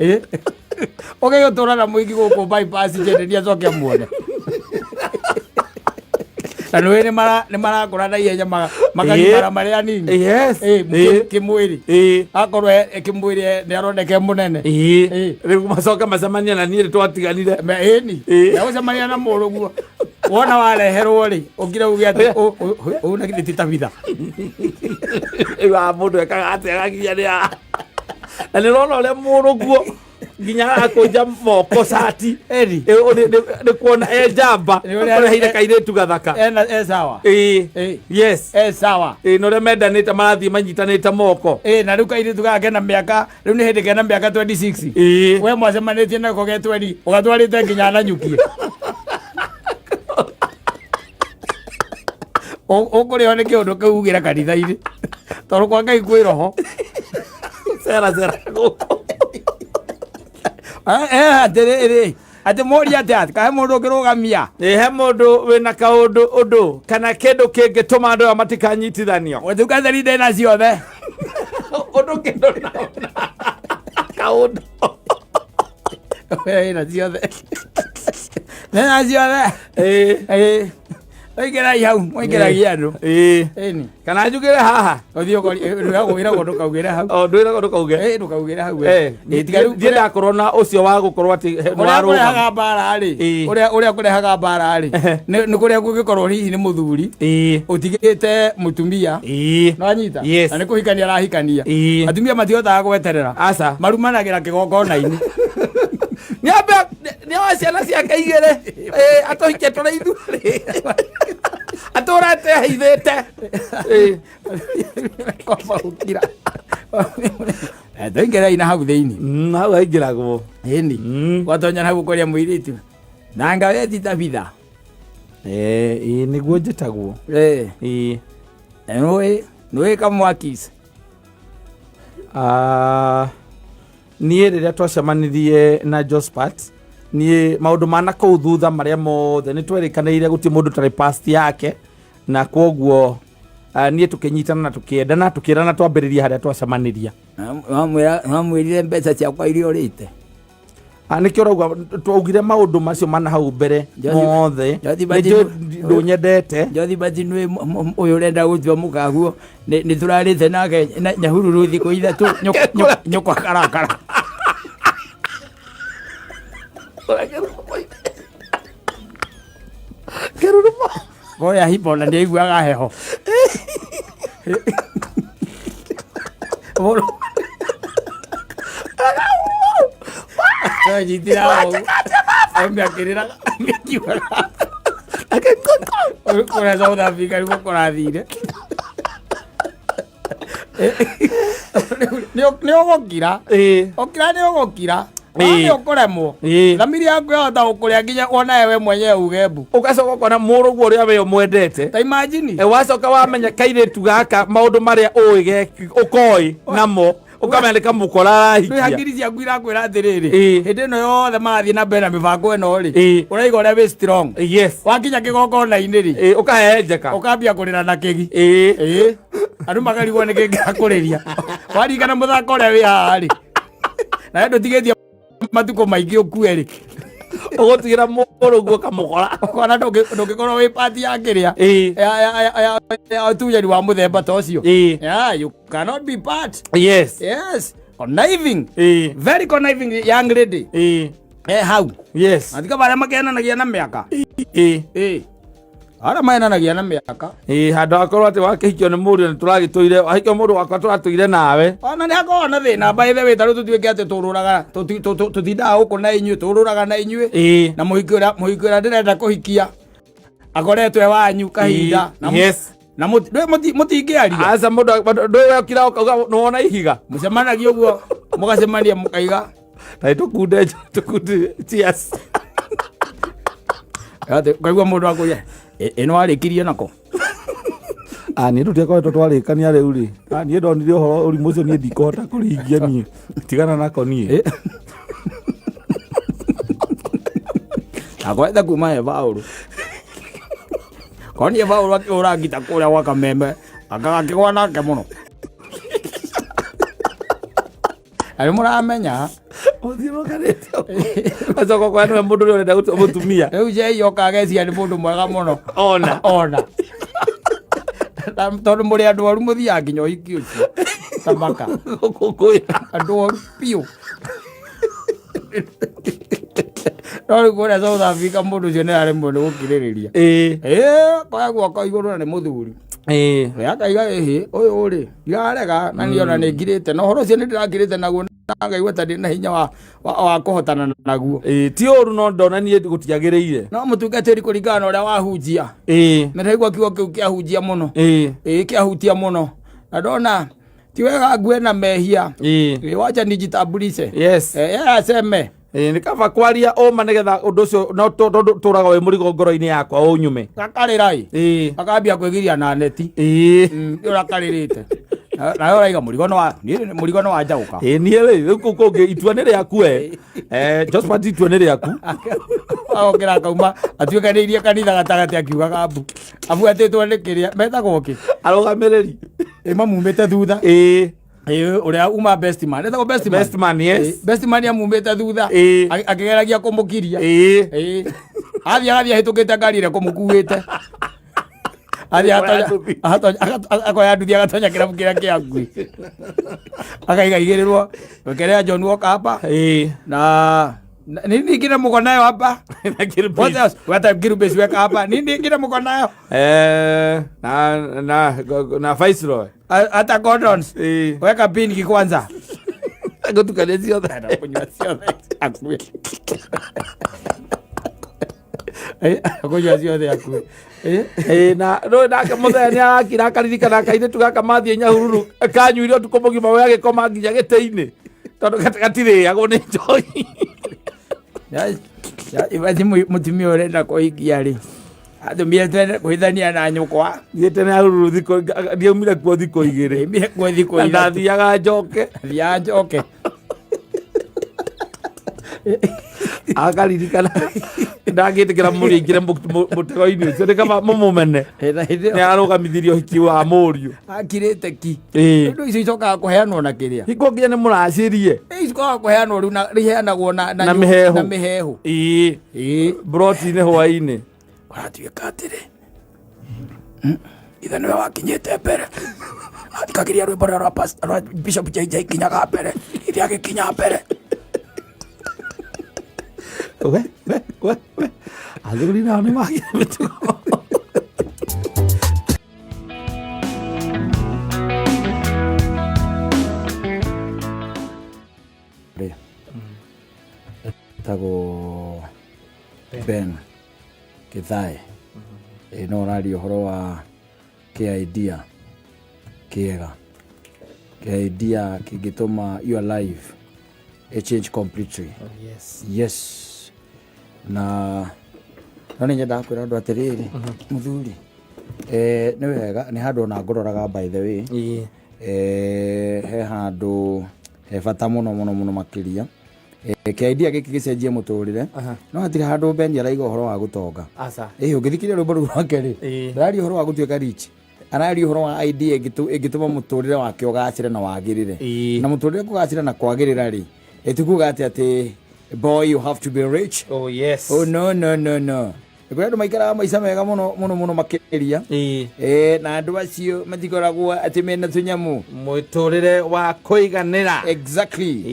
Ĩ. Ũgĩgĩtũra na mũingĩ gũkũ bypass njenderia acoke amuone. Na nĩũĩ nĩ marakũra na ihenya makagimara marĩ anini. Yes. Ĩ, Ĩĩ. kĩmwĩrĩ. Ĩĩ. Akorwo kĩmwĩrĩ nĩ aroneka e mũnene. Ĩĩ. Ĩĩ. Rĩu macoke macemanie na niĩ nĩ twatiganire. Ĩni. Ĩĩ. Na ũcemania na mũrũguo. Wona wareherwo rĩ, ũkire uge atĩ ũũ na githĩ ti Tabitha. Rĩu haha mũndũ ekaga atĩa agakinya nĩ haha. Na nĩ ũrona ũrĩa mũrũguo nginya arakũnja moko cati. Ĩni. Nĩ kuona e njamba Nĩ ũrĩa- ũreheire kairĩtu gathaka. Ena e sawa. Ĩĩ. Ĩĩ. Yes. E sawa. Ĩĩ, na ũrĩa mendanĩte marathiĩ manyitanĩte moko. Ĩ, na rĩu kairĩtu gaka kena mĩaka, rĩu nĩ hĩndĩ kena mĩaka 26. Ĩĩ. We mwacemanĩtie nako ge 20, ũgatwarĩte nginya Nanyukie. Ũkũrĩo nĩ kĩũndũ kĩu ugĩre kanitha-inĩ. Tondũ kwa Ngai kwĩ roho. Cera cera gũkũ. Atĩrĩrĩ, atĩ mũrie atĩa, kahe mũndũ ũngĩrũgamia. Ĩ, he mũndũ wĩna kaũndũ ũndũ kana kĩndũ kĩngĩtũma andũ aya matikanyitithanio. Mũtungatĩri ndĩna ciothe. Ũndũ kĩndũ na kaũndũ. Wĩna ciothe. Ndĩna ciothe. Ĩ. Ĩ. Mũingĩrai hau, mũingĩragia andũ. Ĩ. Ĩni. Kana njugĩre haha. Ũthiĩ ũkori, ndũkaugĩre ndũkaugĩre hau. O ndwĩragwo ndũkauge. Ĩ, ndũkaugĩre hau. Eh, Ĩ, tiga rĩu ndiĩ ndakorwo na ũcio wa gũkorwo atĩ ũrĩa nĩwarũgama. kũrehaga mbara rĩ, Ĩ. ũrĩa kũrehaga mbara rĩ, nĩ kũrĩa kũngĩkorwo hihi nĩ mũthuri Ĩ. ũtigĩte mũtumia. Ĩ. Nĩwanyita? Yes. Na nĩ kũhikania arahikania. Ĩ. Atumia matihotaga gweterera. Aca. Marumanagĩra kĩgongona-inĩ. Nĩambe nĩoe ciana ciake igĩrĩ. Ĩ, atũhikie tũrĩ ithuerĩ. Atũrate ahithĩte. Ĩ. Kwamba gũkira. Tũingĩrei na hau thĩinĩ. Hau haingĩragwo. Ĩni. Watonya na hau ũkoria mũirĩtu. Nanga we ti Tabitha. Ĩ, nĩguo njĩtagwo. Ĩ. Ĩ. Nĩũĩ nĩũĩ kamwakis. Niĩ rĩrĩa twacemanirie na Jospat, niĩ maũndũ ma na kũu thutha marĩa mothe nĩ twerĩkanĩire gũtirĩ mũndũ ũtarĩ past yake, na kwoguo niĩ tũkĩnyitana na tũkĩendana, tũkĩrana twambĩrĩrie harĩa twacemaniria. Wamwĩrire mbeca ciakwa iria ũrĩte. Nĩkĩo ũrauga twaugire maũndũ macio mana hau mbere mothe. Jothi Nĩ njũĩ ndũnyendete. Jothi Bati nĩ ũyũ ũrenda gũtua mũkaguo. Nĩ tũrarĩte nake Nyahururu thikũ ithatũ, nyũkwa karakara. Kĩrurumo. Kũrĩa hipo na ndiaiguaga heho. Nyitira ũguo. Akĩrĩra akiugaga. Kũrĩa South Africa nĩguo kũrathire. Nĩ ũgũkira. Ĩ. Ũkira nĩ ũgũkira. Ĩ. Nĩ ũkũremwo. Ĩ. Thamiri yaku yahota gũkũrĩa nginya wonawe we mwenyewe uge mbu. Ũgacoka ũkona mũrũguo ũrĩa we ũmwendete. Ta imagine. Wacoka wamenya kairĩtu gaka maũndũ marĩa ũĩ ũkoĩ namo, ũkamenya nĩ kamũkora arahikia. Rĩu hakiri ciaku irakwĩra atĩrĩrĩ, Ĩ. hĩndĩ ĩno yothe marathiĩ na mbere na mĩbango ĩno rĩ, Ĩ. ũraiga ũrĩa wĩ strong. Yes. Wakinya kĩgongona-inĩ rĩ, Ĩ, ũkahehenjeka. ũkambia kũrĩra na kĩgi. Ĩ. Ĩ. Andũ makarigwo nĩ kĩĩ kĩrakũrĩria. Waringana mũthako ũrĩa wĩ haha rĩ, na we ndũtigĩtie matukũ maingĩ ũkue rĩ, Ũgũtigĩra mũrũguo kamũkora. Ũkona ndũngĩkorwo wĩ pati ya kĩrĩa. Ĩ. Ya ũtunyani wa mũthemba ta ũcio. Ĩ. Yeah, you cannot be part. Yes. Yes. Conniving. Ĩ. Very conniving young lady. Ĩ. Hau. Yes. Matika barĩa makenanagia na mĩaka. Ĩ. Ĩ. Arĩa maenanagia na mĩaka. Ĩĩ, handũ hakorwo atĩ wakĩhikio nĩ mũriũ nĩ tũragĩtũire wahikio mũndũ wakwa tũratũire nawe. Ona nĩ hakoragwo na thĩna by the way, ta rĩu tũtuĩke atĩ tũrũraga tũtindaga gũkũ na inyuĩ, tũrũraga na inyuĩ. Na mũhiki ũrĩa ndĩrenda kũhikia akoretwo e wanyu kahinda. Na mũtingĩaria. Aca, mũndũ ndũĩ wekira ũkauga nĩwona ihiga. Mũcemanagia ũguo, mũgacemania mũkaiga. Na tũkunde tũkunde, cheers. Atĩ ũkaigua mũndũ akũria, "Ĩno warĩkirie nako?" Ah, niĩ tũtiakoretwo twarĩkania rĩu rĩ. Ah, niĩ ndonire ũhoro ũrimũ ũcio, niĩ ndikũhota kũringia, niĩ tigana nako niĩ. Akorete kuma he Baũrũ. Konie Baũrũ akĩhũra ngita kũrĩa gwa Kameme, akagakĩgwa nake mũno. Na nĩ mũramenya. Ũthiũrũkanĩte acoka kwa nĩwe mũndũ ũrĩa ũrenda gũtua mũtumia. Rĩu Jei oka agecia nĩ mũndũ mwega mũno. Ona. Ona. Na tondũ mũrĩ andũ oru mũthiaga nginya ũhiki ũcio. Tamaka. Gũkũngũĩra. Andũ oru biũ. No rĩu kũrĩa South Africa mũndũ ũcio nĩ aremwo nĩ gũkirĩrĩria. Ĩĩ, koya guoko igũrũ na nĩ mũthuri. We akaiga, ĩhĩ, ũyũ rĩ ndirarega na niĩ ona nĩ ngirĩte na ũhoro ũcio, nĩ ndĩrakirĩte naguo na ngaigua ta ndĩ na hinya wa kũhotana naguo. Ĩĩ, ti ũru no ndona niĩ gũtiagĩrĩire. No mũtungatĩri, kũringana na ũrĩa wahunjia, na ndaigua kiugo kĩu kĩahunjia mũno. Ĩĩ, kĩahutia mũno na ndona ti wega ngue na mehia. Ĩĩ, wacha nijitambulishe. Yeye aseme. Ĩĩ, nĩ kaba kwaria ũma nĩgetha ũndũ ũcio no tondũ tũraga wĩ mũrigo ngoro-inĩ yakwa ũnyume. Gakarĩra ĩ. Akambia kwĩgiria na neti. Ũrakarĩrĩte nawe ũraiga mũrigo nĩ wa niĩ, mũrigo nĩ wa njaũka. Ĩĩ, niĩ rĩ, rĩu kũu kũngĩ itua nĩ rĩaku we. Josphat, itua nĩ rĩaku. Agokĩra akauma atuĩkanĩirie kanitha gatagatĩ akiugaga mbu abuatĩtwo nĩ kĩrĩa metagwo kĩ. Arũgamĩrĩri. Ĩ, mamumĩte thutha. Ĩ, ũrĩa uma best man, etagwo best man. Best man, yes. Ĩ, best man amumĩte thutha. Akĩgeragia kũmũkiria. Ĩ, athiĩ agathiĩ ahĩtũkĩte ngari ĩrĩa kũmũkuĩte. Athiĩ akoya nduthi agatonya kĩrabu kĩrĩa kĩa ngui akaiga igĩrĩrwo wekelea John Walker hapa. Na nini ingine mko nayo hapa? Na Gilbert. What else? Hata Gilbert weka hapa. Nini ingine mko nayo? Na Viceroy. Hata Gordons. Weka pinki kwanza. Ngũtukania ciothe. Kunywa ciothe akue. Kunywa ciothe akue. Ĩĩ, na rĩu nake mũthenya nĩ arakira akaririkana kairĩtu gaka mathiĩ Nyahururu kanyuire ũtukũ mũgima we agĩkoma nginya gĩtĩ-inĩ tondũ gatirĩagwo nĩ njohi. Imagine mũtumia ũrenda kũhikia rĩ atũmire twende kũhithania na nyũkwa. Thiĩte Nyahururu thikũ, ndiaumire kuo thikũ 2. Aumire kuo thikũ Na 3. Ndathiaga njoke. Thiaga njoke. Akaririkana ndangĩtĩkĩra mũriũ aingĩre mũtego-inĩ ũcio, nĩ kaba mũmũmene. Na hĩndĩ Nĩ ararũgamithirie ũhiki wa mũriũ. Akirĩte ki. Ũndũ icio icokaga kũheanwo na kĩrĩa. Hingo nginya nĩ mũracĩrie. Icokaga kũheanwo rĩu na iheanagwo na Na mĩheehũ. Na mĩheehũ. Ĩĩ, broti-inĩ hwaĩ-inĩ. Kũratuĩka atĩrĩ, ithe nĩwe wakinyĩte mbere, athikagĩria rwĩmbo rũrĩa rwa Bishop JJ kinyaga mbere, ithe agĩkinya mbere. We we we we, athuri nao nĩ magire mĩtugo. Rĩ etagwo Ben Githae. Ĩ, no ũraria ũhoro wa kĩ-idea kĩega, kĩ-idea kĩngĩtũma your life ĩ change completely. Yes. Yes, na no nĩ nyendaga kwĩra andũ atĩrĩrĩ, mũthuri, nĩ wega nĩ handũ ona ngũroraga, by the way. He handũ he bata mũno mũno mũno makĩria. Kĩ-idea gĩkĩ gĩcenjie mũtũrĩre. No hatirĩ handũ Ben araiga ũhoro wa gũtonga. Aca. Ĩ, ũngĩthikĩrĩria rwĩmbo rũu rwake rĩ, ndararia ũhoro wa gũtuĩka rich, araria ũhoro wa idea ĩngĩtũma mũtũrĩre wake ũgacĩre na wagĩrĩre. Na mũtũrĩre kũgacĩra na kwagĩrĩra rĩ, ĩtikuga atĩ boy, you have to be rich. Oh yes. Oh no, no, no, no. Nĩ kũrĩ andũ maikaraga maica mega mũno mũno mũno makĩria. Na andũ acio matikoragwo atĩ mena tũnyamũ. Mũtũrĩre wa kũiganĩra. Exactly.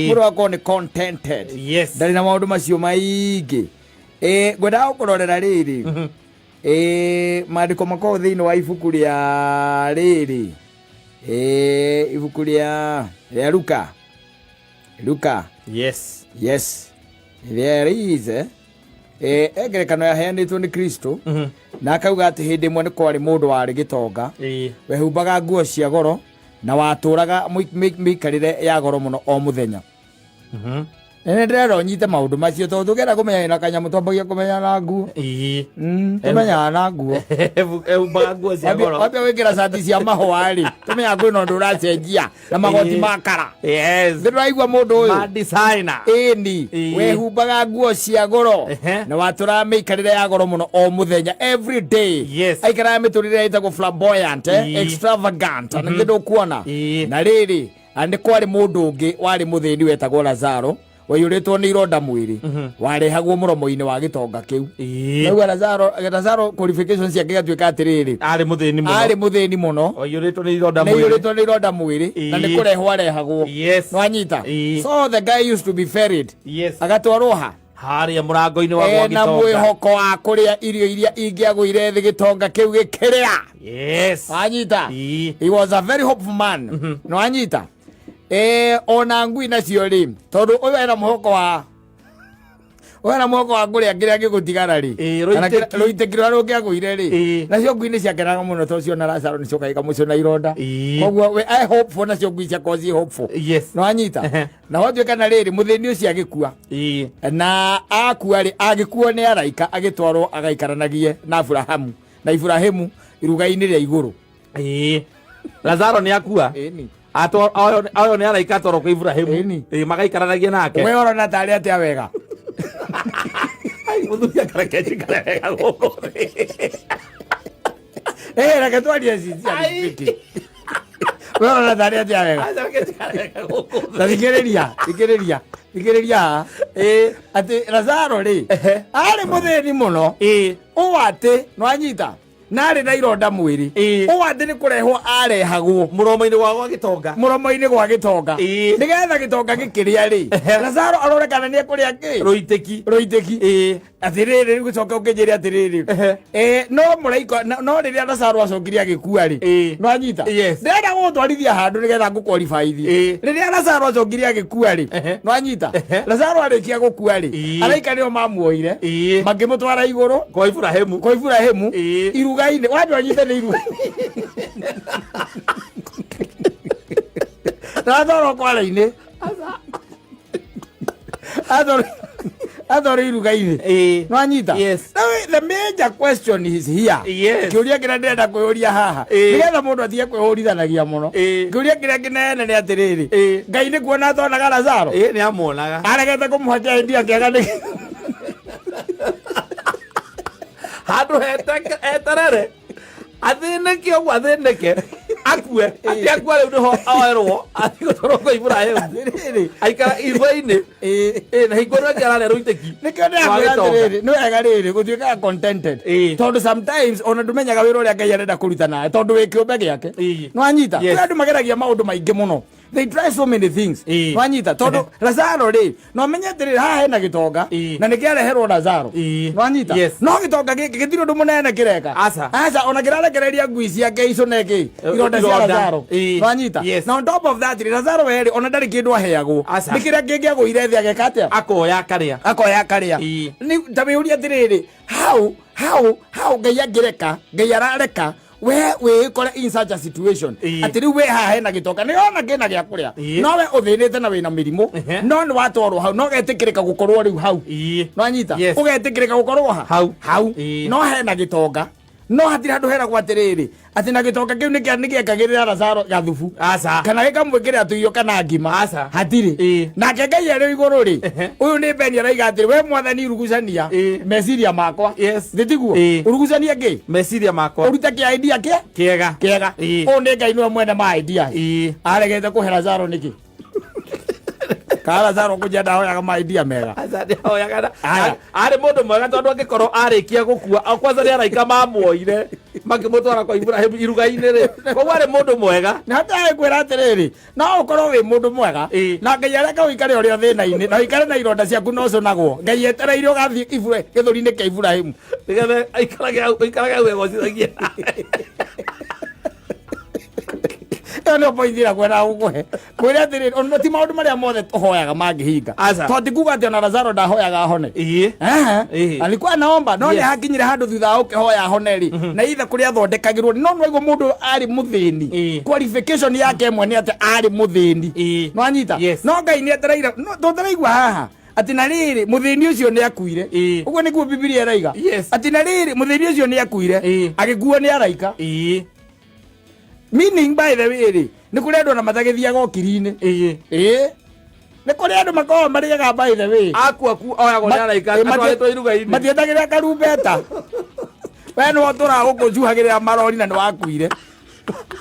Mũndũ akorwo nĩ contented. Ndarĩ na maũndũ macio maingĩ. Ngwendaga gũkũrorera rĩrĩ. Maandĩko makoragwo thĩinĩ wa ibuku rĩa rĩrĩ, ibuku rĩa Luka. Luka. Yes. Yes, there is ngerekano yaheanĩtwo nĩ Kristo, na akauga atĩ hĩndĩ ĩmwe nĩ kwarĩ mũndũ warĩ gĩtonga, wehumbaga nguo cia goro na watũraga mĩikarĩre ya goro mũno o mũthenya. Na nĩ ndĩrenda ũnyite maũndũ macio, tondũ tũngĩenda kũmenya na kanyamũ twambagia kũmenya na nguo. Tũmenyaga na nguo. Ehumbaga nguo cia goro. Wambia gwĩkĩra cati cia mahũa rĩ, tũmenyaga kwĩna ũndũ ũracenjia na magoti ma kara. Ndĩraigua mũndũ ũyũ Ma designer. Ĩni wehumbaga nguo cia goro na watũraga mĩikarĩre ya goro mũno o mũthenya, every day. Aikaraga mĩtũrĩre ĩtagwo flamboyant, extravagant, na nĩ ndũkuona. Na rĩrĩ, na nĩ kwarĩ mũndũ ũngĩ warĩ mũthĩni wetagwo Lazaro, waiyũrĩtwo nĩ ironda mwĩrĩ, warehagwo mũromo-inĩ wa gĩtonga kĩu. Naigua Lazaro qualifications ciake gatuĩka atĩrĩrĩ, arĩ mũthĩni mũno. Arĩ mũthĩni mũno. Waiyũrĩtwo nĩ ironda nĩ mwĩrĩ. Aiyũrĩtwo nĩ ironda mwĩrĩ na nĩ kũrehwo arehagwo. Nwanyita? So the guy used to be ferried, agatwarwo ha? Harĩa mũrango-inĩ wa gwa ena gĩtonga. Mwĩhoko wa kũrĩa irio iria ingĩagũire thĩ gĩtonga kĩu gĩkĩrĩa. Wanyita? He was a very hopeful man. Nwanyita? Ona ngui nacio rĩ, tondũ ũyũ ena mwĩhoko wa ũyũ ena mwĩhoko wa kũrĩa kĩrĩa gĩgũtigara rĩ, kana rũitĩki. Rũitĩki rũrĩa rũngĩagũire rĩ, nacio ngui nĩ ciakenaga mũno tondũ ciona Lazaro nĩ ciokaga ikamũcũna na ironda. Koguo we I hopeful, nacio ngui ciakorwo ciĩ hopeful. Nwanyita? Na watuĩka na rĩrĩ, mũthĩni ũcio agĩkua. Na akua rĩ, agĩkuo nĩ araika, agĩtwarwo agaikaranagie na Aburahamu na Iburahĩmu iruga-inĩ rĩa igũrũ. Lazaro nĩ akua. Ĩni. Ayo nĩ araika, atwarwo kwa Ibrahimu. Ĩni. Magaikaranagia nake. We ũrona tarĩ atĩa wega? Ai, mũthuri akareke njikare wega gũkũ thĩ. Reke twarie sincerely speaking. We ũrona tarĩ atĩa wega? Aca, reke njikare wega gũkũ thĩ. Ta thikĩrĩria, thikĩrĩria, thikĩrĩria haha. Atĩ Lazaro rĩ, arĩ mũthĩni mũno, ũũ atĩ nwanyita, na arĩ na ironda mwĩrĩ, ũũ atĩ nĩ kũrehwo arehagwo mũromo-inĩ wa gwa gĩtonga. Mũromo-inĩ gwa gĩtonga, nĩgetha gĩtonga gĩkĩrĩa rĩ, Lazaro arore kana nĩ ekũrĩa kĩ. Rũitĩki. Rũitĩki. Atĩrĩrĩ, rĩu gũcoka ũkĩnjĩre atĩrĩrĩ, no mũraika no rĩrĩa Lazaro acokire agĩkua rĩ, nwanyita? Yes. Ndĩrenda gũgũtwarithia handũ nĩgetha ngũkwalifyithie. Rĩrĩa Lazaro acokire agĩkua rĩ, nwanyita? Lazaro arĩkia gũkua rĩ, araika nĩo mamuoire, makĩmũtwara igũrũ kwa Ibrahimu. Kwa Ibrahimu. Iruga-inĩ wambia ũnyite nĩ iruga Lazaro kwara-inĩ, atwarwo iruga-inĩ. Nwanyita? Yes. Now, the major question is here. Kĩũria kĩrĩa ndĩrenda kwĩyũria haha, nĩgetha mũndũ atige kwĩhũrithanagia mũno, kĩũria kĩrĩa kĩnene nĩ atĩrĩrĩ, Ngai nĩ kuona atonaga Lazaro? Nĩ amuonaga. Aregete kũmũhe kĩaindia kĩega nĩ Handũ heterere athĩnĩke ũguo, athĩnĩke, akue, atĩ akua rĩu nĩho oerwo athiĩ gũtwarwo kwa Ibrahimu. Atĩrĩrĩ. Aikara iruga-inĩ. Na hingo ĩno ĩngĩ ararĩa rũitĩki nĩkĩo ndĩrakwĩra wa gĩtonga. Atĩrĩrĩ, nĩ wega rĩrĩ gũtuĩkaga contented, tondũ sometimes ona ndũmenyaga wĩra ũrĩa Ngai arenda kũruta nawe, tondũ wĩ kĩũmbe gĩake. Nĩwanyita? Yes. Kũrĩ andũ mageragia maũndũ maingĩ mũno, they try so many things. Nwanyita? Tondũ Lazaro rĩ, no menye atĩrĩrĩ, haha hena gĩtonga, na nĩ kĩareherwo Lazaro. Nwanyita? Yes. No gĩtonga gĩkĩ gĩtirĩ ũndũ mũnene kĩreka. Aca. Aca, ona kĩrarekereria ngui ciake icũne kĩ ironda cia ironda. Lazaro. Nwanyita? Yes. Na on top of that rĩ, Lazaro werĩ ona ndarĩ kĩndũ aheagwo. Aca. Nĩ kĩrĩa kĩngĩagũire thĩ ageka atĩa? Akoya akarĩa. Akoya akarĩa. Nĩ ta wĩũria atĩrĩrĩ, how Ngai angĩreka, Ngai arareka we wĩkore in such a situation, atĩ rĩu we haha hena gĩtonga, nĩ ona kĩna gĩa kũrĩa, no we ũthĩnĩte na wĩna mĩrimũ, no nĩ watwarwo hau, no ũgetĩkĩrĩka gũkorwo rĩu hau. Nwanyita? Yes. Ũgetĩkĩrĩka gũkorwo ha? Hau. Hau. No hena gĩtonga, no hatirĩ handũ heragwo atĩrĩrĩ, atĩ na gĩtonga kĩu nĩgĩekagĩrĩra Lazaro gathubu, Aca. kana gĩkamwĩkĩrĩra tũirio kana ngima. Aca. Hatirĩ. Nake Ngai arĩ igũrũ rĩ, ũyũ nĩ Beni araiga atĩrĩ, we Mwathani, rugucania meciria makwa. Thĩ tiguo? Ũrugucanie kĩ? Meciria makwa. Ũrute kĩa idea kĩ kĩega. Kĩega. Ũyũ nĩ Ngai, nĩwe mwene ma idea. Aregete kũhe Lazaro nĩkĩ? Kana Lazaro kũnjia ndahoyaga maidia mega. Aca nĩahoyaga Aya. Arĩ mũndũ mwega tondũ angĩkorwo arĩkia gũkua o kwanza nĩ araika mamuoire makĩmũtwara kwa Iburahĩmu iruga-inĩ rĩ, koguo arĩ mũndũ mwega. Na hata ngwĩra atĩrĩrĩ, no ũkorwo wĩ mũndũ mwega Ĩĩ. na Ngai areka ũikare ũrĩ o thĩna-inĩ na ũikare na ironda ciaku na ũcũnagwo. Ngai etereire ũgathiĩ gĩthũri-inĩ kĩa Iburahĩmu. Nĩgetha aikarage hau, aikarage hau egocithagia. Ĩyo nĩyo point ĩrĩa ngwendaga gũkũhe. Kwĩra atĩrĩrĩ, ona ti maũndũ marĩa mothe tũhoyaga mangĩhinga. Aca. Tondũ ti kuga atĩ ona Lazaro ndahoyaga ahone. Ĩĩ. Ehe. Ĩĩ. Alikuwa anaomba no nĩ Yes. hakinyire handũ thutha wa ũkĩhoya ahone rĩ, na ithe kũrĩa athondekagĩrwo no nĩwaigua mũndũ arĩ mũthĩni. Ĩĩ. Qualification yake ĩmwe nĩ atĩ arĩ mũthĩni. Ĩĩ. Nĩwanyita? Yes. No Ngai nĩ etereire, no tũtaraigua haha atĩ na rĩrĩ mũthĩni ũcio nĩ akuire. Ĩĩ. Ũguo nĩguo Bibilia ĩraiga. Yes. Atĩ na rĩrĩ mũthĩni ũcio nĩ akuire. Ĩĩ. Agĩkuo nĩ araika. Ĩĩ. Meaning by the way rĩ, nĩ kũrĩ andũ ona matagĩthiaga ũkiri-inĩ. Ĩĩ. Ĩĩ. Nĩ kũrĩ andũ makoragwo marĩaga by the way. Akua ku oyagwo nĩ araika Ĩ, atwarĩtwo iruga-inĩ. Matietagĩrĩra karumbeta. We nĩwe ũtũraga gũkũ ũcuhagĩrĩra marori na nĩ wakuire.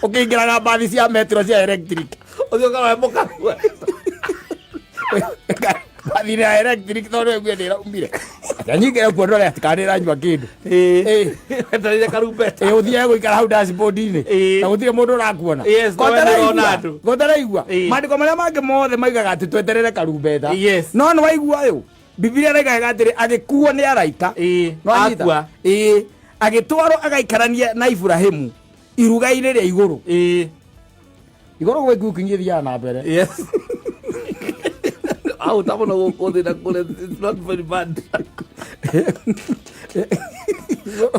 Ũkĩingĩraga mbathi cia metro cia electric. Ũthiĩ ũkaroe mũkakua. Mbathi ya electric tondũ ĩguo nĩ ĩraumire. Reke nyingĩre kuo ndore atĩ kana nĩ ĩranyua kĩndũ. Ĩĩ. Ĩĩ. Etereire karumbeta. Ĩ ũthiage gũikara hau dashboard-inĩ. Ĩĩ. Na gũtirĩ mũndũ ũrakuona. Yes, Ko no we ũtaraigua? nĩũrona andũ. Ko ũtaraigua? Ĩĩ. Maandĩko marĩa mangĩ mothe maigaga atĩ tweterere karumbeta. Yes. No nĩ waigua ũyũ? Bibilia ĩraigaga atĩrĩ agĩkuo nĩ araika. Ĩĩ. Nĩwanyita? Akua. Ĩĩ. Agĩtwarwo agaikaranie na Iburahĩmu iruga-inĩ rĩa igũrũ. Ĩĩ. Igũrũ gwĩ cooking ĩthiaga na mbere. Yes. Au tamuno gũkũ thĩ na kũrĩa it's not very bad.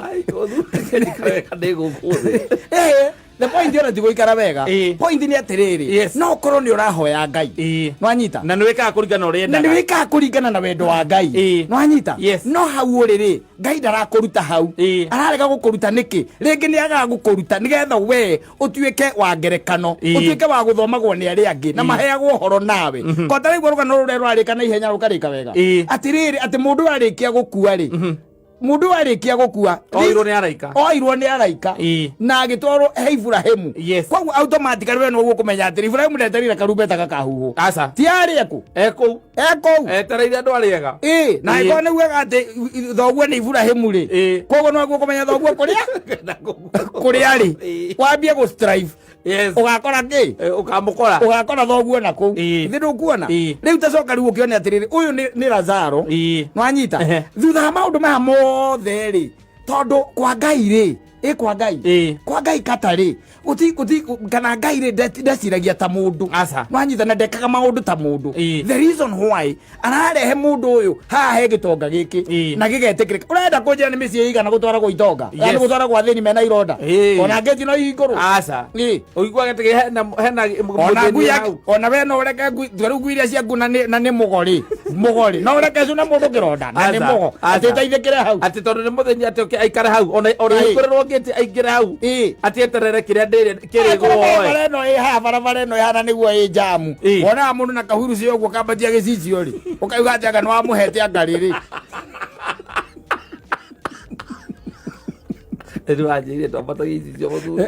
Ai, ũthuure ndĩ gũkũ thĩ. Ĩĩ, the point ĩyo ti gũikara wega. Ĩĩ. Point nĩ atĩrĩrĩ, Yes. no ũkorwo nĩ ũrahoya Ngai. Ĩĩ. Nĩwanyita? Na nĩ wĩkaga kũringana na ũrĩa Na nĩ endaga. wĩkaga kũringana na wendo wa Ngai. Ĩĩ. Nĩwanyita? Yes. No hau ũrĩ rĩ, Ngai ndarakũruta hau. Ĩĩ. Ararega gũkũruta nĩkĩ? Rĩngĩ nĩ agaga gũkũruta nĩgetha we ũtuĩke wa ngerekano, Ĩĩ. ũtuĩke wa gũthomagwo nĩ arĩa angĩ na maheagwo ũhoro nawe. Ko ũtaraigua rũgano rũrĩa rũrarĩka na ihenya rũkarĩka wega. Ĩĩ. Atĩrĩrĩ, atĩ mũndũ arĩkia gũkua rĩ, mũndũ arĩkia gũkua Oirwo nĩ araika. oirwo nĩ araika Ĩĩ. na agĩtwarwo he Iburahĩmu. Yes. Koguo automatically we nĩguo ũkũmenya atĩrĩ Iburahĩmu ndeterire karumbeta gakahuhwo. Aca. Ti arĩ kũ? Ekũu. Ekũu. Etereire andũ arĩa ega. Ĩĩ, na Ĩĩ. angĩkorwo nĩ ugaga atĩ thoguo nĩ Iburahĩmu rĩ, Ĩĩ. koguo no kũmenya thoguo kũrĩa Na kũu. kũrĩa rĩ, Ĩĩ. wambie gũ strive Yes. ũgakora kĩ? Ũkamũkora. Ũgakora thoguo na kũu. Ĩĩ. Thĩ ndũkuona? Ĩĩ. Rĩu tacoka rĩu ũkĩone atĩrĩrĩ, ũyũ nĩ Lazaro. Ĩĩ. Nĩwanyita? Ehe. Thutha wa maũndũ maya mothe rĩ, tondũ kwa Ngai rĩ, ĩ kwa Ngai. Ĩĩ. Kwa Ngai kata rĩ, gũti gũti kana Ngai rĩ ndeciragia ta mũndũ. Aca. Nĩwanyita na ndekaga maũndũ ta mũndũ. Ĩĩ. The reason why ararehe mũndũ ũyũ haha he gĩtonga gĩkĩ Ĩĩ. na gĩgetĩkĩrĩka. Ũrenda kũnjĩra nĩ mĩciĩ ĩigana gũtwaragwo itonga? Yes. Yaani gũtwaragwo athĩni mena ironda. Ĩĩ. Ona ngĩti no ihingũrwo. Aca. Ĩĩ. Ũiguaga atĩ hena hena Ona ngui mũthĩni yake, hau. ona we no ũreke ngui, rĩu ngui iria ciaku na nĩ na nĩ mũgo rĩ, mũgo rĩ, no ũreke cune mũndũ kĩronda na nĩ Aca, mũgo, aca. atĩ ĩteithĩkĩre hau. Atĩ tondũ nĩ mũthĩni atĩ oke aikare hau ona ona Ĩĩ. ahingũrĩrwo ngĩti aingĩre hau. Ĩĩ. Atĩ eterere kĩrĩa ndĩrĩ kĩrĩgwo Akorwo oe. barabara ĩno ĩ haha, barabara ĩno ĩhana nĩguo ĩ njamu. Ĩĩ. Wonaga mũndũ na kahuruci ũguo kambatia gĩcicio rĩ, ũkauga atĩ anga nĩwamũhete anga rĩrĩ. Rĩu wanjĩrire twambatagia icicio mũthuri.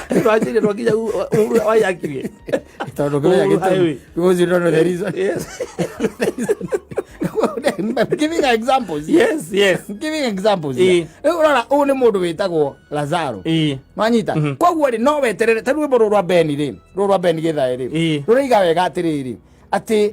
Rĩu wanjĩrire twakinya Uhuru wayakirie. Tondũ kĩrĩa Uhuru gĩtũmi, Highway. because you don't know the reason. Yes. I'm giving examples here. Yes, yes. I'm giving examples Ĩĩ. here. Rĩu ũrora ũyũ nĩ mũndũ wĩtagwo Lazaro. Ĩĩ. Nwanyita? Koguo rĩ no weterere ta rwĩmbo rũrũ rwa Beni rĩ, rũrũ rwa Beni Gĩthaĩ rĩ. Ĩĩ. Rũraiga wega atĩrĩrĩ, atĩ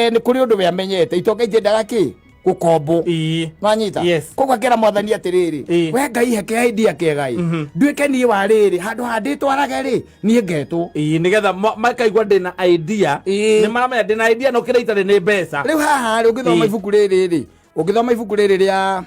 nĩ kũrĩ ũndũ we amenyete itonga itiendaga kĩ gũkombwo. Ĩĩ. Nwanyita? Yes. Koguo akĩra mwathani atĩrĩrĩ, Ĩĩ. we Ngai he kĩidea kĩega ĩ, nduĩke niĩ wa rĩrĩ, handũ ha ndĩtwarage rĩ, niĩ ngetwo. Ĩĩ, nĩgetha makaigua ndĩna idea. Ĩĩ. Nĩ maramenya ndĩna idea no kĩrĩa itarĩ nĩ mbeca. Rĩu haha rĩ ũngĩthoma Ĩĩ. ibuku rĩrĩ rĩ, ũngĩthoma ibuku rĩrĩ rĩa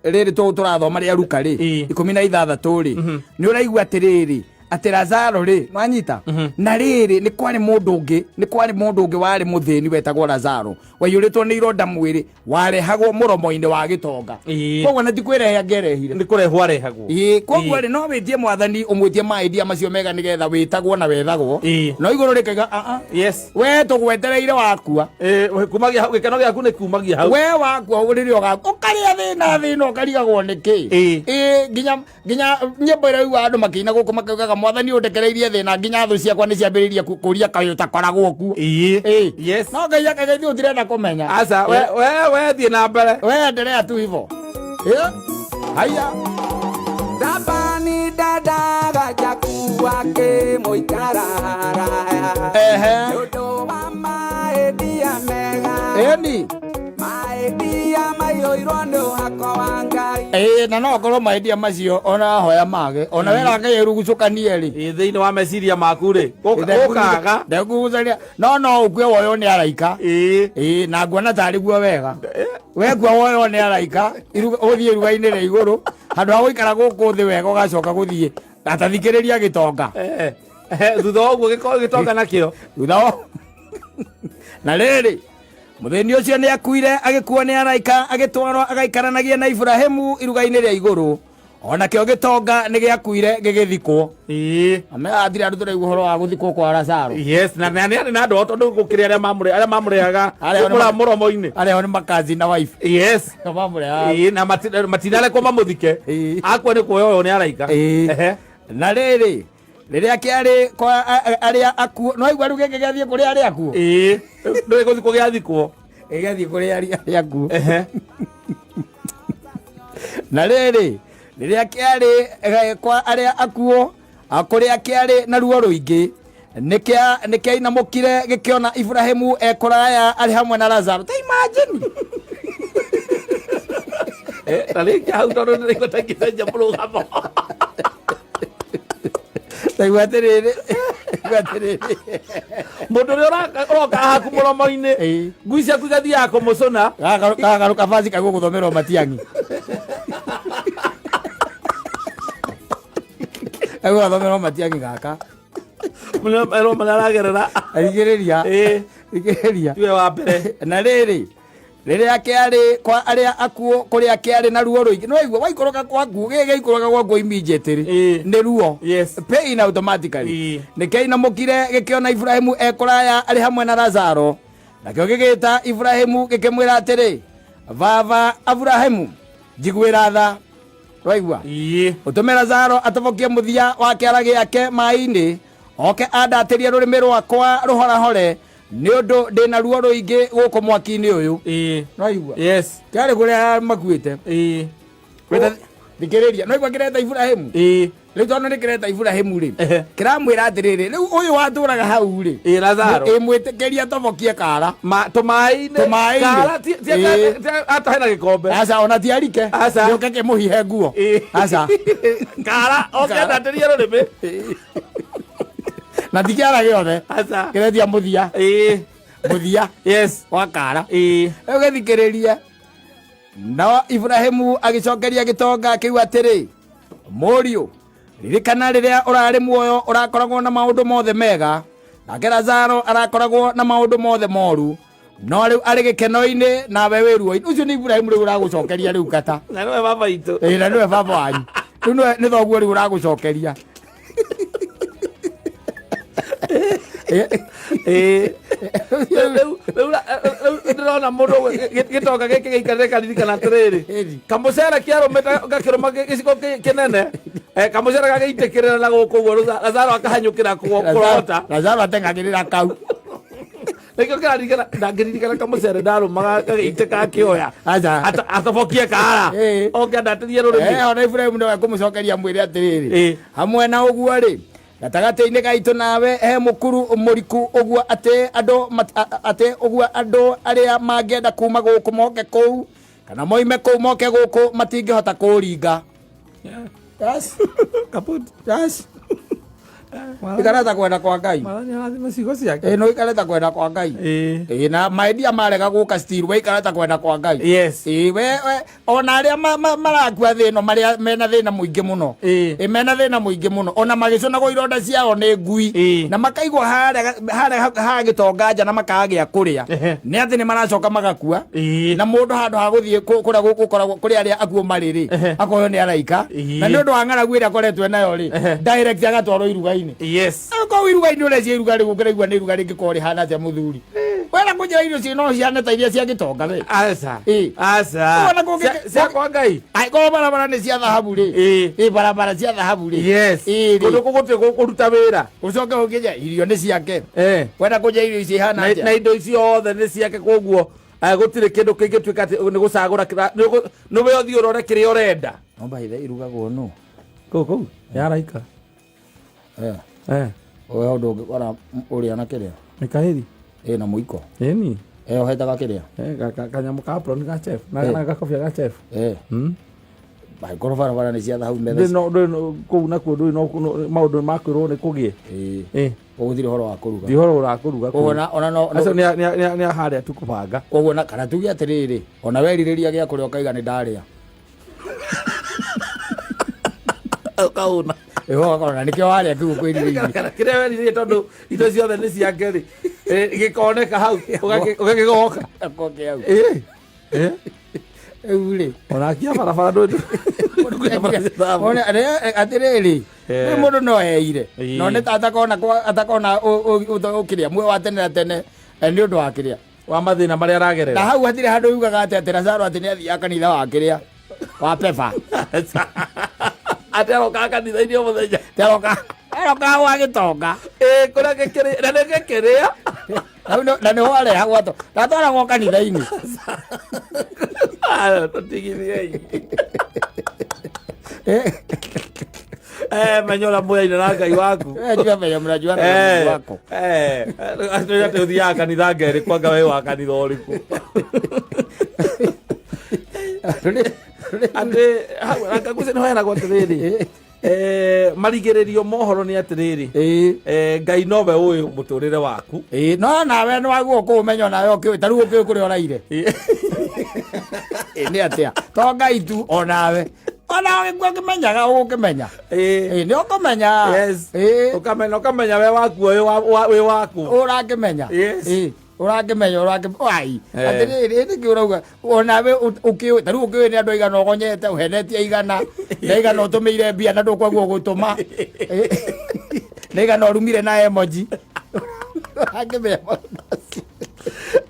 rĩrĩ tũrathoma rĩa Luka rĩ, Ĩĩ. 16 rĩ, nĩ ũraigua atĩrĩrĩ, atĩ Lazaro rĩ, nwanyita? Na rĩrĩ nĩ kwarĩ mũndũ ũngĩ, nĩ kwarĩ mũndũ ũngĩ warĩ mũthĩni wetagwo Lazaro, waiyũrĩtwo nĩ ironda mwĩrĩ, warehagwo mũromo-inĩ wa gĩtonga. Ĩĩ. Koguo na ti kwĩrehe angĩerehire. Nĩ kũrehwo arehagwo. Ĩĩ, koguo Ĩĩ. rĩ no wĩtie mwathani ũmwĩtie maidia macio mega nĩgetha wĩtagwo na wethagwo. Ĩĩ. No igũrũ rĩkaiga a a. Yes. We tũgwetereire wakua. Ĩĩ, kumagia hau gĩkeno gĩaku nĩ kumagia hau. We wakua rĩrĩa ũgakua ũkarĩa thĩna thĩna ũkarigagwo nĩkĩ. Ĩĩ. Ĩĩ, nginya nginya nyĩmbo ĩrĩa ũiguaga andũ makĩina gũkũ makaugaga Mwathani ũndekereirie thĩna nginya thũ ciakwa nĩ ciambĩrĩirie kũria kaĩ ũtakoragwo kuo. Ĩĩ. Ĩĩ. Yes. No Ngai akaiga ithuĩ tũtirenda kũmenya. Aca, we we we thiĩ na mbere. We endelea tu hivyo. Ĩĩ. Haya. Labani ndendaga Jakubu akĩmũikara haraya. Ehe. Nĩ ũndũ wa maendia mega. Ĩni. Maendia maiyũirwo nĩ ũhako wa Ngai. Ĩĩ, na no akorwo maendia macio ona ahoya mage ona wera Ngai ĩrugucũkanie rĩ. Ĩĩ, thĩinĩ wa meciria maku rĩ, ũkaga. Ndekugucania no no ũkue woywo nĩ araika. Ĩĩ. Ĩĩ, na nguona tarĩ guo wega. Wekua woywo nĩ araika ũthiĩ iruga-inĩ rĩa igũrũ handũ ha gũikara gũkũ thĩ wega ũgacoka gũthiĩ atathikĩrĩria gĩtonga. Eh, eh, thutha wa ũguo gĩkorwo gĩtonga nakĩo. Thutha wa na rĩrĩ, mũthĩni ũcio nĩ akuire, agĩkuo nĩ araika, agĩtwarwo agaikaranagia na Iburahĩmu iruga-inĩ rĩa igũrũ. O nakĩo gĩtonga nĩ gĩakuire gĩgĩthikwo. Ĩĩ. Athire andũ tũraigua ũhoro wa gũthikwo kwa Lazaro. Yes, na na nĩ arĩ na andũ ao tondũ gũkĩrĩ arĩa mamũrĩ arĩa mamũrĩaga Arĩa mũra mũromo-inĩ. Arĩa o nĩ makazi na wife. Yes. Mamũrĩaga. Ĩĩ, na matinarekwo mamũthike. Ĩĩ. Akua nĩ kuoywo nĩ araika. Ĩĩ. Ehe. Na rĩrĩ, rĩrĩa kĩarĩ kwa arĩa akuũ, no aigua rĩu gĩkĩ gĩathiĩ kũrĩ arĩa akuũ? Ĩĩ. Ndũĩ gũthikwo gĩathikwo. Gĩgathiĩ kũrĩ arĩa akuũ. Ehe. Na rĩrĩ, rĩrĩa kĩarĩ kwa arĩa akuũ, kũrĩa kĩarĩ na ruo rũingĩ, nĩ kĩainamũkire gĩkĩona Iburahĩmu e kũraya arĩ hamwe na Lazaro. Ta imagine. Na rĩngĩ hau tondũ nĩraigua ta ngĩcenjia mũrũgamo. Ta igua atĩrĩrĩ, igua atĩrĩrĩ. Mũndũ ũrĩa ũroka haku mũromo-inĩ, Ĩĩ. ngui ciaku igathiaga kũmũcũna. Gaka kabaci kaigua gũthomerwo Matiang'i. Kaigua gũthomerwo Matiang'i gaka. Erwo marĩa aragerera. Thikĩrĩria. Ĩĩ. Thikĩrĩria. Tiwe wa mbere. Na rĩrĩ, rĩrĩa kĩarĩ kwa arĩa akuũ, kũrĩa kĩarĩ na ruo rũingĩ. No waigua waikũrũka kwa nguo, gĩkĩ gĩaikũrũka kwa nguo immediately. Ĩĩ. Nĩ ruo. Yes. Pain automatically. Ĩĩ. Nĩ kĩainamũkire gĩkĩona Iburahĩmu e kũraya arĩ hamwe na Lazaro. Nakĩo gĩgĩta Iburahĩmu gĩkĩmwĩra atĩrĩ, Baba Aburahĩmu, njiguĩra tha. Waigua? Ĩĩ. Ũtũme Lazaro atobokie mũthia wa kĩara gĩake maĩ-inĩ, oke andatĩrie rũrĩmĩ rwakwa rũhorahore, nĩ ũndũ ndĩna ruo rũingĩ gũkũ mwaki-inĩ ũyũ. Ĩĩ. Waigua? Yes. Kĩarĩ kũrĩa makuĩte. Ĩĩ. Wĩta- Thikĩrĩria, no igua kĩreta Iburahĩmu. Ĩĩ. Rĩu tondũ nĩ kĩreta Iburahĩmu rĩ, Ehe. kĩramwĩra atĩrĩrĩ, rĩu ũyũ watũraga hau rĩ, Ĩĩ, Lazaro. ĩmwĩtĩkĩria tobokie kara. Ma tũmaĩ-inĩ. Tũmaĩ-inĩ. Kara ti ti Ĩĩ. atahe na gĩkombe. Aca, ona ti arike. Aca. Gĩũke kĩmũhihe nguo. Ĩĩ. Aca. Kara oke Kara. ndatĩrie rũrĩmĩ. Na ti kĩara gĩothe. Aca. Kĩretia mũthia. Ĩĩ. Mũthia. Yes. Wa kara. Ĩĩ. Rĩu gĩthikĩrĩrie. No Iburahĩmu agĩcokeria gĩtonga kĩu atĩrĩ, mũriũ, ririkana rĩrĩa ũrarĩ muoyo ũrakoragwo na maũndũ mothe mega, nake Lazaro arakoragwo na maũndũ mothe moru, no rĩu arĩ gĩkeno-inĩ nawe wĩ ruo-inĩ. Ũcio nĩ Iburahĩmu rĩu ũragũcokeria rĩu kata. Na nĩwe baba itũ. Ĩĩ, na nĩwe baba wanyu. Rĩu nĩ thoguo rĩu ũragũcokeria. Ĩĩ. Rĩu rĩu ndĩrona mũndũ gĩtonga gĩkĩ gĩikarĩte karirikana atĩrĩrĩ, Ĩni. kamũcere kĩarũmĩte gakĩrũma gĩciko kĩnene, kamũcere gagĩitĩkĩrĩra na gũkũ ũguo Lazaro akahanyũkĩra kũrota. Lazaro ateng'agĩrĩra kau. Nĩkĩo kĩraririkana, ndangĩririkana kamũcere ndarũmaga gagĩitĩka akĩoya. Aca. Atobokie kara. Ĩĩ. Oke andatĩrie rũrĩmĩ. Ona Iburahĩmu nĩwe kũmũcokeria mwĩre atĩrĩrĩ, Ĩĩ. hamwe na ũguo rĩ, gatagatĩ-inĩ gaitũ nawe he mũkuru mũriku ũguo atĩ andũ atĩ ũguo andũ arĩa mangĩenda kuma gũkũ moke kũu, kana moime kũu moke gũkũ matingĩhota kũũringa. Yes. Kaput. Yes. Ikara ta kwenda kwa Ngai. Mwathani arathime ciugo ciake. Ĩĩ, no ikare ta kwenda kwa Ngai. Ĩĩ. Ĩĩ, na maendia marega gũka still, we ikara ta kwenda kwa Ngai. Yes. Ĩĩ, we ona arĩa marakua thĩ ĩno marĩa mena thĩna mũingĩ mũno. Ĩĩ. Ĩĩ, mena thĩna mũingĩ mũno. Ona magĩcũnagwo ironda ciao nĩ ngui. Ĩĩ. Na makaigwo harĩa ha gĩtonga nja na makaga gĩa kũrĩa. Ehe. Nĩ atĩ nĩ maracoka magakua. Ĩĩ. Na mũndũ handũ ha gũthiĩ kũrĩa gũkoragwo kũrĩa arĩa akuũ marĩ rĩ, Ehe. akoywo nĩ araika. Ĩĩ. Na nĩ ũndũ wa ng'aragu ĩrĩa akoretwo nayo rĩ, Ehe. direct agatwarwo iruga-inĩ. Yes. Akorwo iruga-inĩ ũrecia iruga rĩ, ũkĩraigua nĩ iruga rĩngĩkorwo rĩhana atĩa mũthuri. Wena Kũnjĩra irio ci no ciane ta iria cia gĩtonga we. Aca. Ĩ. Aca. Ona kũngĩ- Cia kwa Ngai. Angĩkorwo barabara nĩ cia thahabu rĩ. Ĩ. Ĩ, barabara cia thahabu rĩ. Yes. Ĩ, rĩ. Kũndũ kũu gũtirĩ kũruta wĩra. Ũcoke ũkĩnja irio nĩ ciake. Eh. Wenda kũnja irio ici ihana Na atĩa? na indo icio othe nĩ ciake, koguo gũtirĩ kĩndũ kĩngĩtuĩka atĩ nĩ gũcagũra nĩwe ũthiĩ ũrore kĩrĩa ũrenda. No baithe irugagwo nũ? Kũu kũu yaraika. Eh. Eh. We ũndũ ũngĩkora ũrĩa na kĩrĩa. Nĩ kahĩri. Ĩ, na mũiko. Ĩni. Ĩ, ũhetaga kĩrĩa. Eh, kanyamũ ka apron ga chef na Eh. na gakobia ga chef. Eh. Angĩkorwo barabara nĩ cia thahabu metha. Ndũrĩ ndũrĩ kũu nakuo ndũrĩ no maũndũ ma kwĩrwo nĩ kũgĩe. Ĩ. Ĩ. Ũgũthire ũhoro wa kũruga. Ndi ũhoro ũrakũruga kũu. Koguo ona no Acio nĩ harĩa tu kũbanga. Koguo na kana tuge atĩrĩrĩ, ona werirĩria gĩa kũrĩa ũkaiga nĩ ndarĩa. Ũkauna. Ĩ, ũgakora nĩkĩo warĩa kĩu ũkwĩrirĩirie. Kana kĩrĩa werirĩirie, tondũ indo ciothe nĩ ciake rĩ, gĩkoneka hau ũgakĩgoka. Akoke hau. Ĩ. Ĩ. Rĩu rĩ. Ona akia barabara ndũĩ kwĩna barabara cia thahabu. Ona atĩrĩrĩ, Eh. rĩu mũndũ no eire. Ĩ. No nĩ ta atakona ũkĩrĩa muoyo wa tene na tene nĩ ũndũ wa kĩrĩa. Wa mathĩna marĩa Na aragerera. hau hatirĩ handũ yugaga atĩ Lazaro atĩ nĩ athiaga kanitha wa kĩrĩa wa pepa. Atĩ arokaga kanitha-inĩ o mũthenya. Aroka aroka gwa gĩtonga. Ĩ, kũrĩa gĩkĩrĩ na nĩ gĩkĩrĩa. Hau na nĩho arehagwo ato. Ndatwaragwo kanitha-inĩ. Ayo, tũtigithiei. Eh, Eh, menya ũrĩa mũyaine na Ngai waku. Eh, jua venye mnajua na Mungu wako. Eh, atĩ atĩ ũthiaga kanitha ngerĩ kwanga we wa kanitha ũrĩkũ. Atĩ hau ngagwĩciria nĩ hoyanagwo atĩrĩrĩ, marigĩrĩrio mohoro nĩ atĩrĩrĩ, Ĩĩ. Ngai nowe ũĩ mũtũrĩre waku. Ĩĩ, no nawe nĩ waguo kũũmenya nawe ũkĩũĩ ta rĩu ũkĩũĩ kũrĩa ũraire. Ĩĩ, nĩ atĩa to Ngai tu, onawe ona ũgĩkua ũkĩmenyaga ũgũkĩmenya. Ĩĩ. Ĩĩ, nĩ ũkũmenya. Yes. Ĩĩ. Ũkamenya ũkamenya we waku wĩ wĩ waku. Ũrakĩmenya. Yes. Ĩĩ, ũrakĩmenya ũrakĩ ai. Eh. Atĩrĩrĩ, nĩkĩ ũrauga onawe ũkĩũĩ ta rĩu ũkĩũĩ nĩ andũ aigana ũgonyete ũhenetie igana na igana ũtũmĩire mbia na ndũkwaguo gũtũma. Ĩĩ. Na igana ũrumire na emoji, ũrakĩmenya maũndũ macio.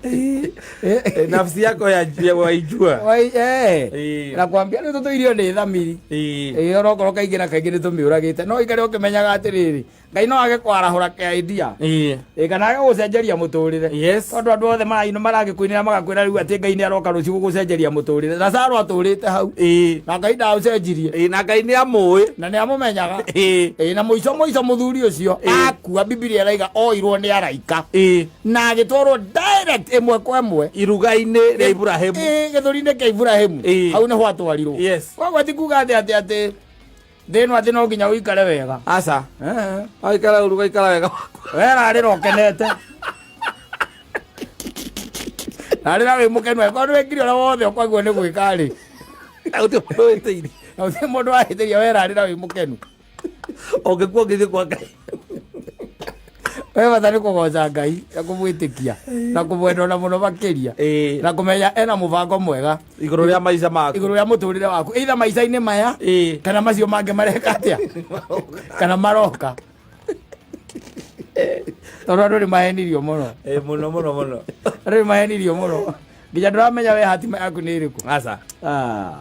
Eh, nafsi yako ya waijua. Wai, eh. Ĩĩ. Nakwambia rĩu tũtũirio nĩ thamiri. Ĩĩ. Ĩĩ, onokorwo kaingĩ na kaingĩ nĩ tũmĩũragĩte, no ikare ũkĩmenyaga atĩrĩrĩ, Ngai no age kwarahũra kĩa idea. Ĩĩ. Ĩĩ, kana age gũcenjeria mũtũrĩre. Yes. Tondũ andũ othe maraino maragĩkũinĩra magakwĩra rĩu atĩ Ngai nĩ aroka rũciũ gũgũcenjeria mũtũrĩre. Lazaro atũrĩte hau. Ĩĩ. Na Ngai ndaũcenjirie. Ĩĩ, na Ngai nĩ amũĩ. Na nĩ amũmenyaga. Ĩĩ. Ĩĩ, na mũico mũico mũthuri ũcio akua, Bibilia ĩraiga oirwo nĩ araika. Ĩĩ. Na agĩtwarwo direct ĩmwe kwa ĩmwe iruga-inĩ rĩa Iburahĩmu. Ĩĩ, gĩthũri-inĩ kĩa Iburahĩmu. Ĩĩ. Hau nĩho atwarirwo. Yes. Koguo ti kuga atĩ thĩ ĩno atĩ no nginya ũikare wega. Aca. Eh. Waikara ũru gaikara wega waku. We rarĩra ũkenete, rarĩra wĩ mũkenu, angĩkorwo nĩ wĩkire ũrĩa wothe ũkwagwo nĩ gwĩka rĩ. Na gũtirĩ mũndũ wĩtĩirie. Na gũtirĩ mũndũ wahĩtĩria, we rarĩra wĩ mũkenu. Ũngĩkua ũngĩthiĩ kwa Ngai. We bata nĩ kũgoca Ngai na kũmwĩtĩkia na kũmwenda ona mũno makĩria. Ĩĩ. Na kũmenya ena mũbango mwega igũrũ rĩa maica maku. Igũrũ rĩa mũtũrĩre waku, either maica-inĩ maya Ĩĩ. kana macio mangĩ mareka atĩa kana maroka, tondũ andũ nĩ mahenirio mũno. Ĩĩ, mũno mũno mũno. Andũ nĩ mahenirio mũno nginya ndũramenya we hatima yaku nĩ ĩrĩkũ. Aca. Ah.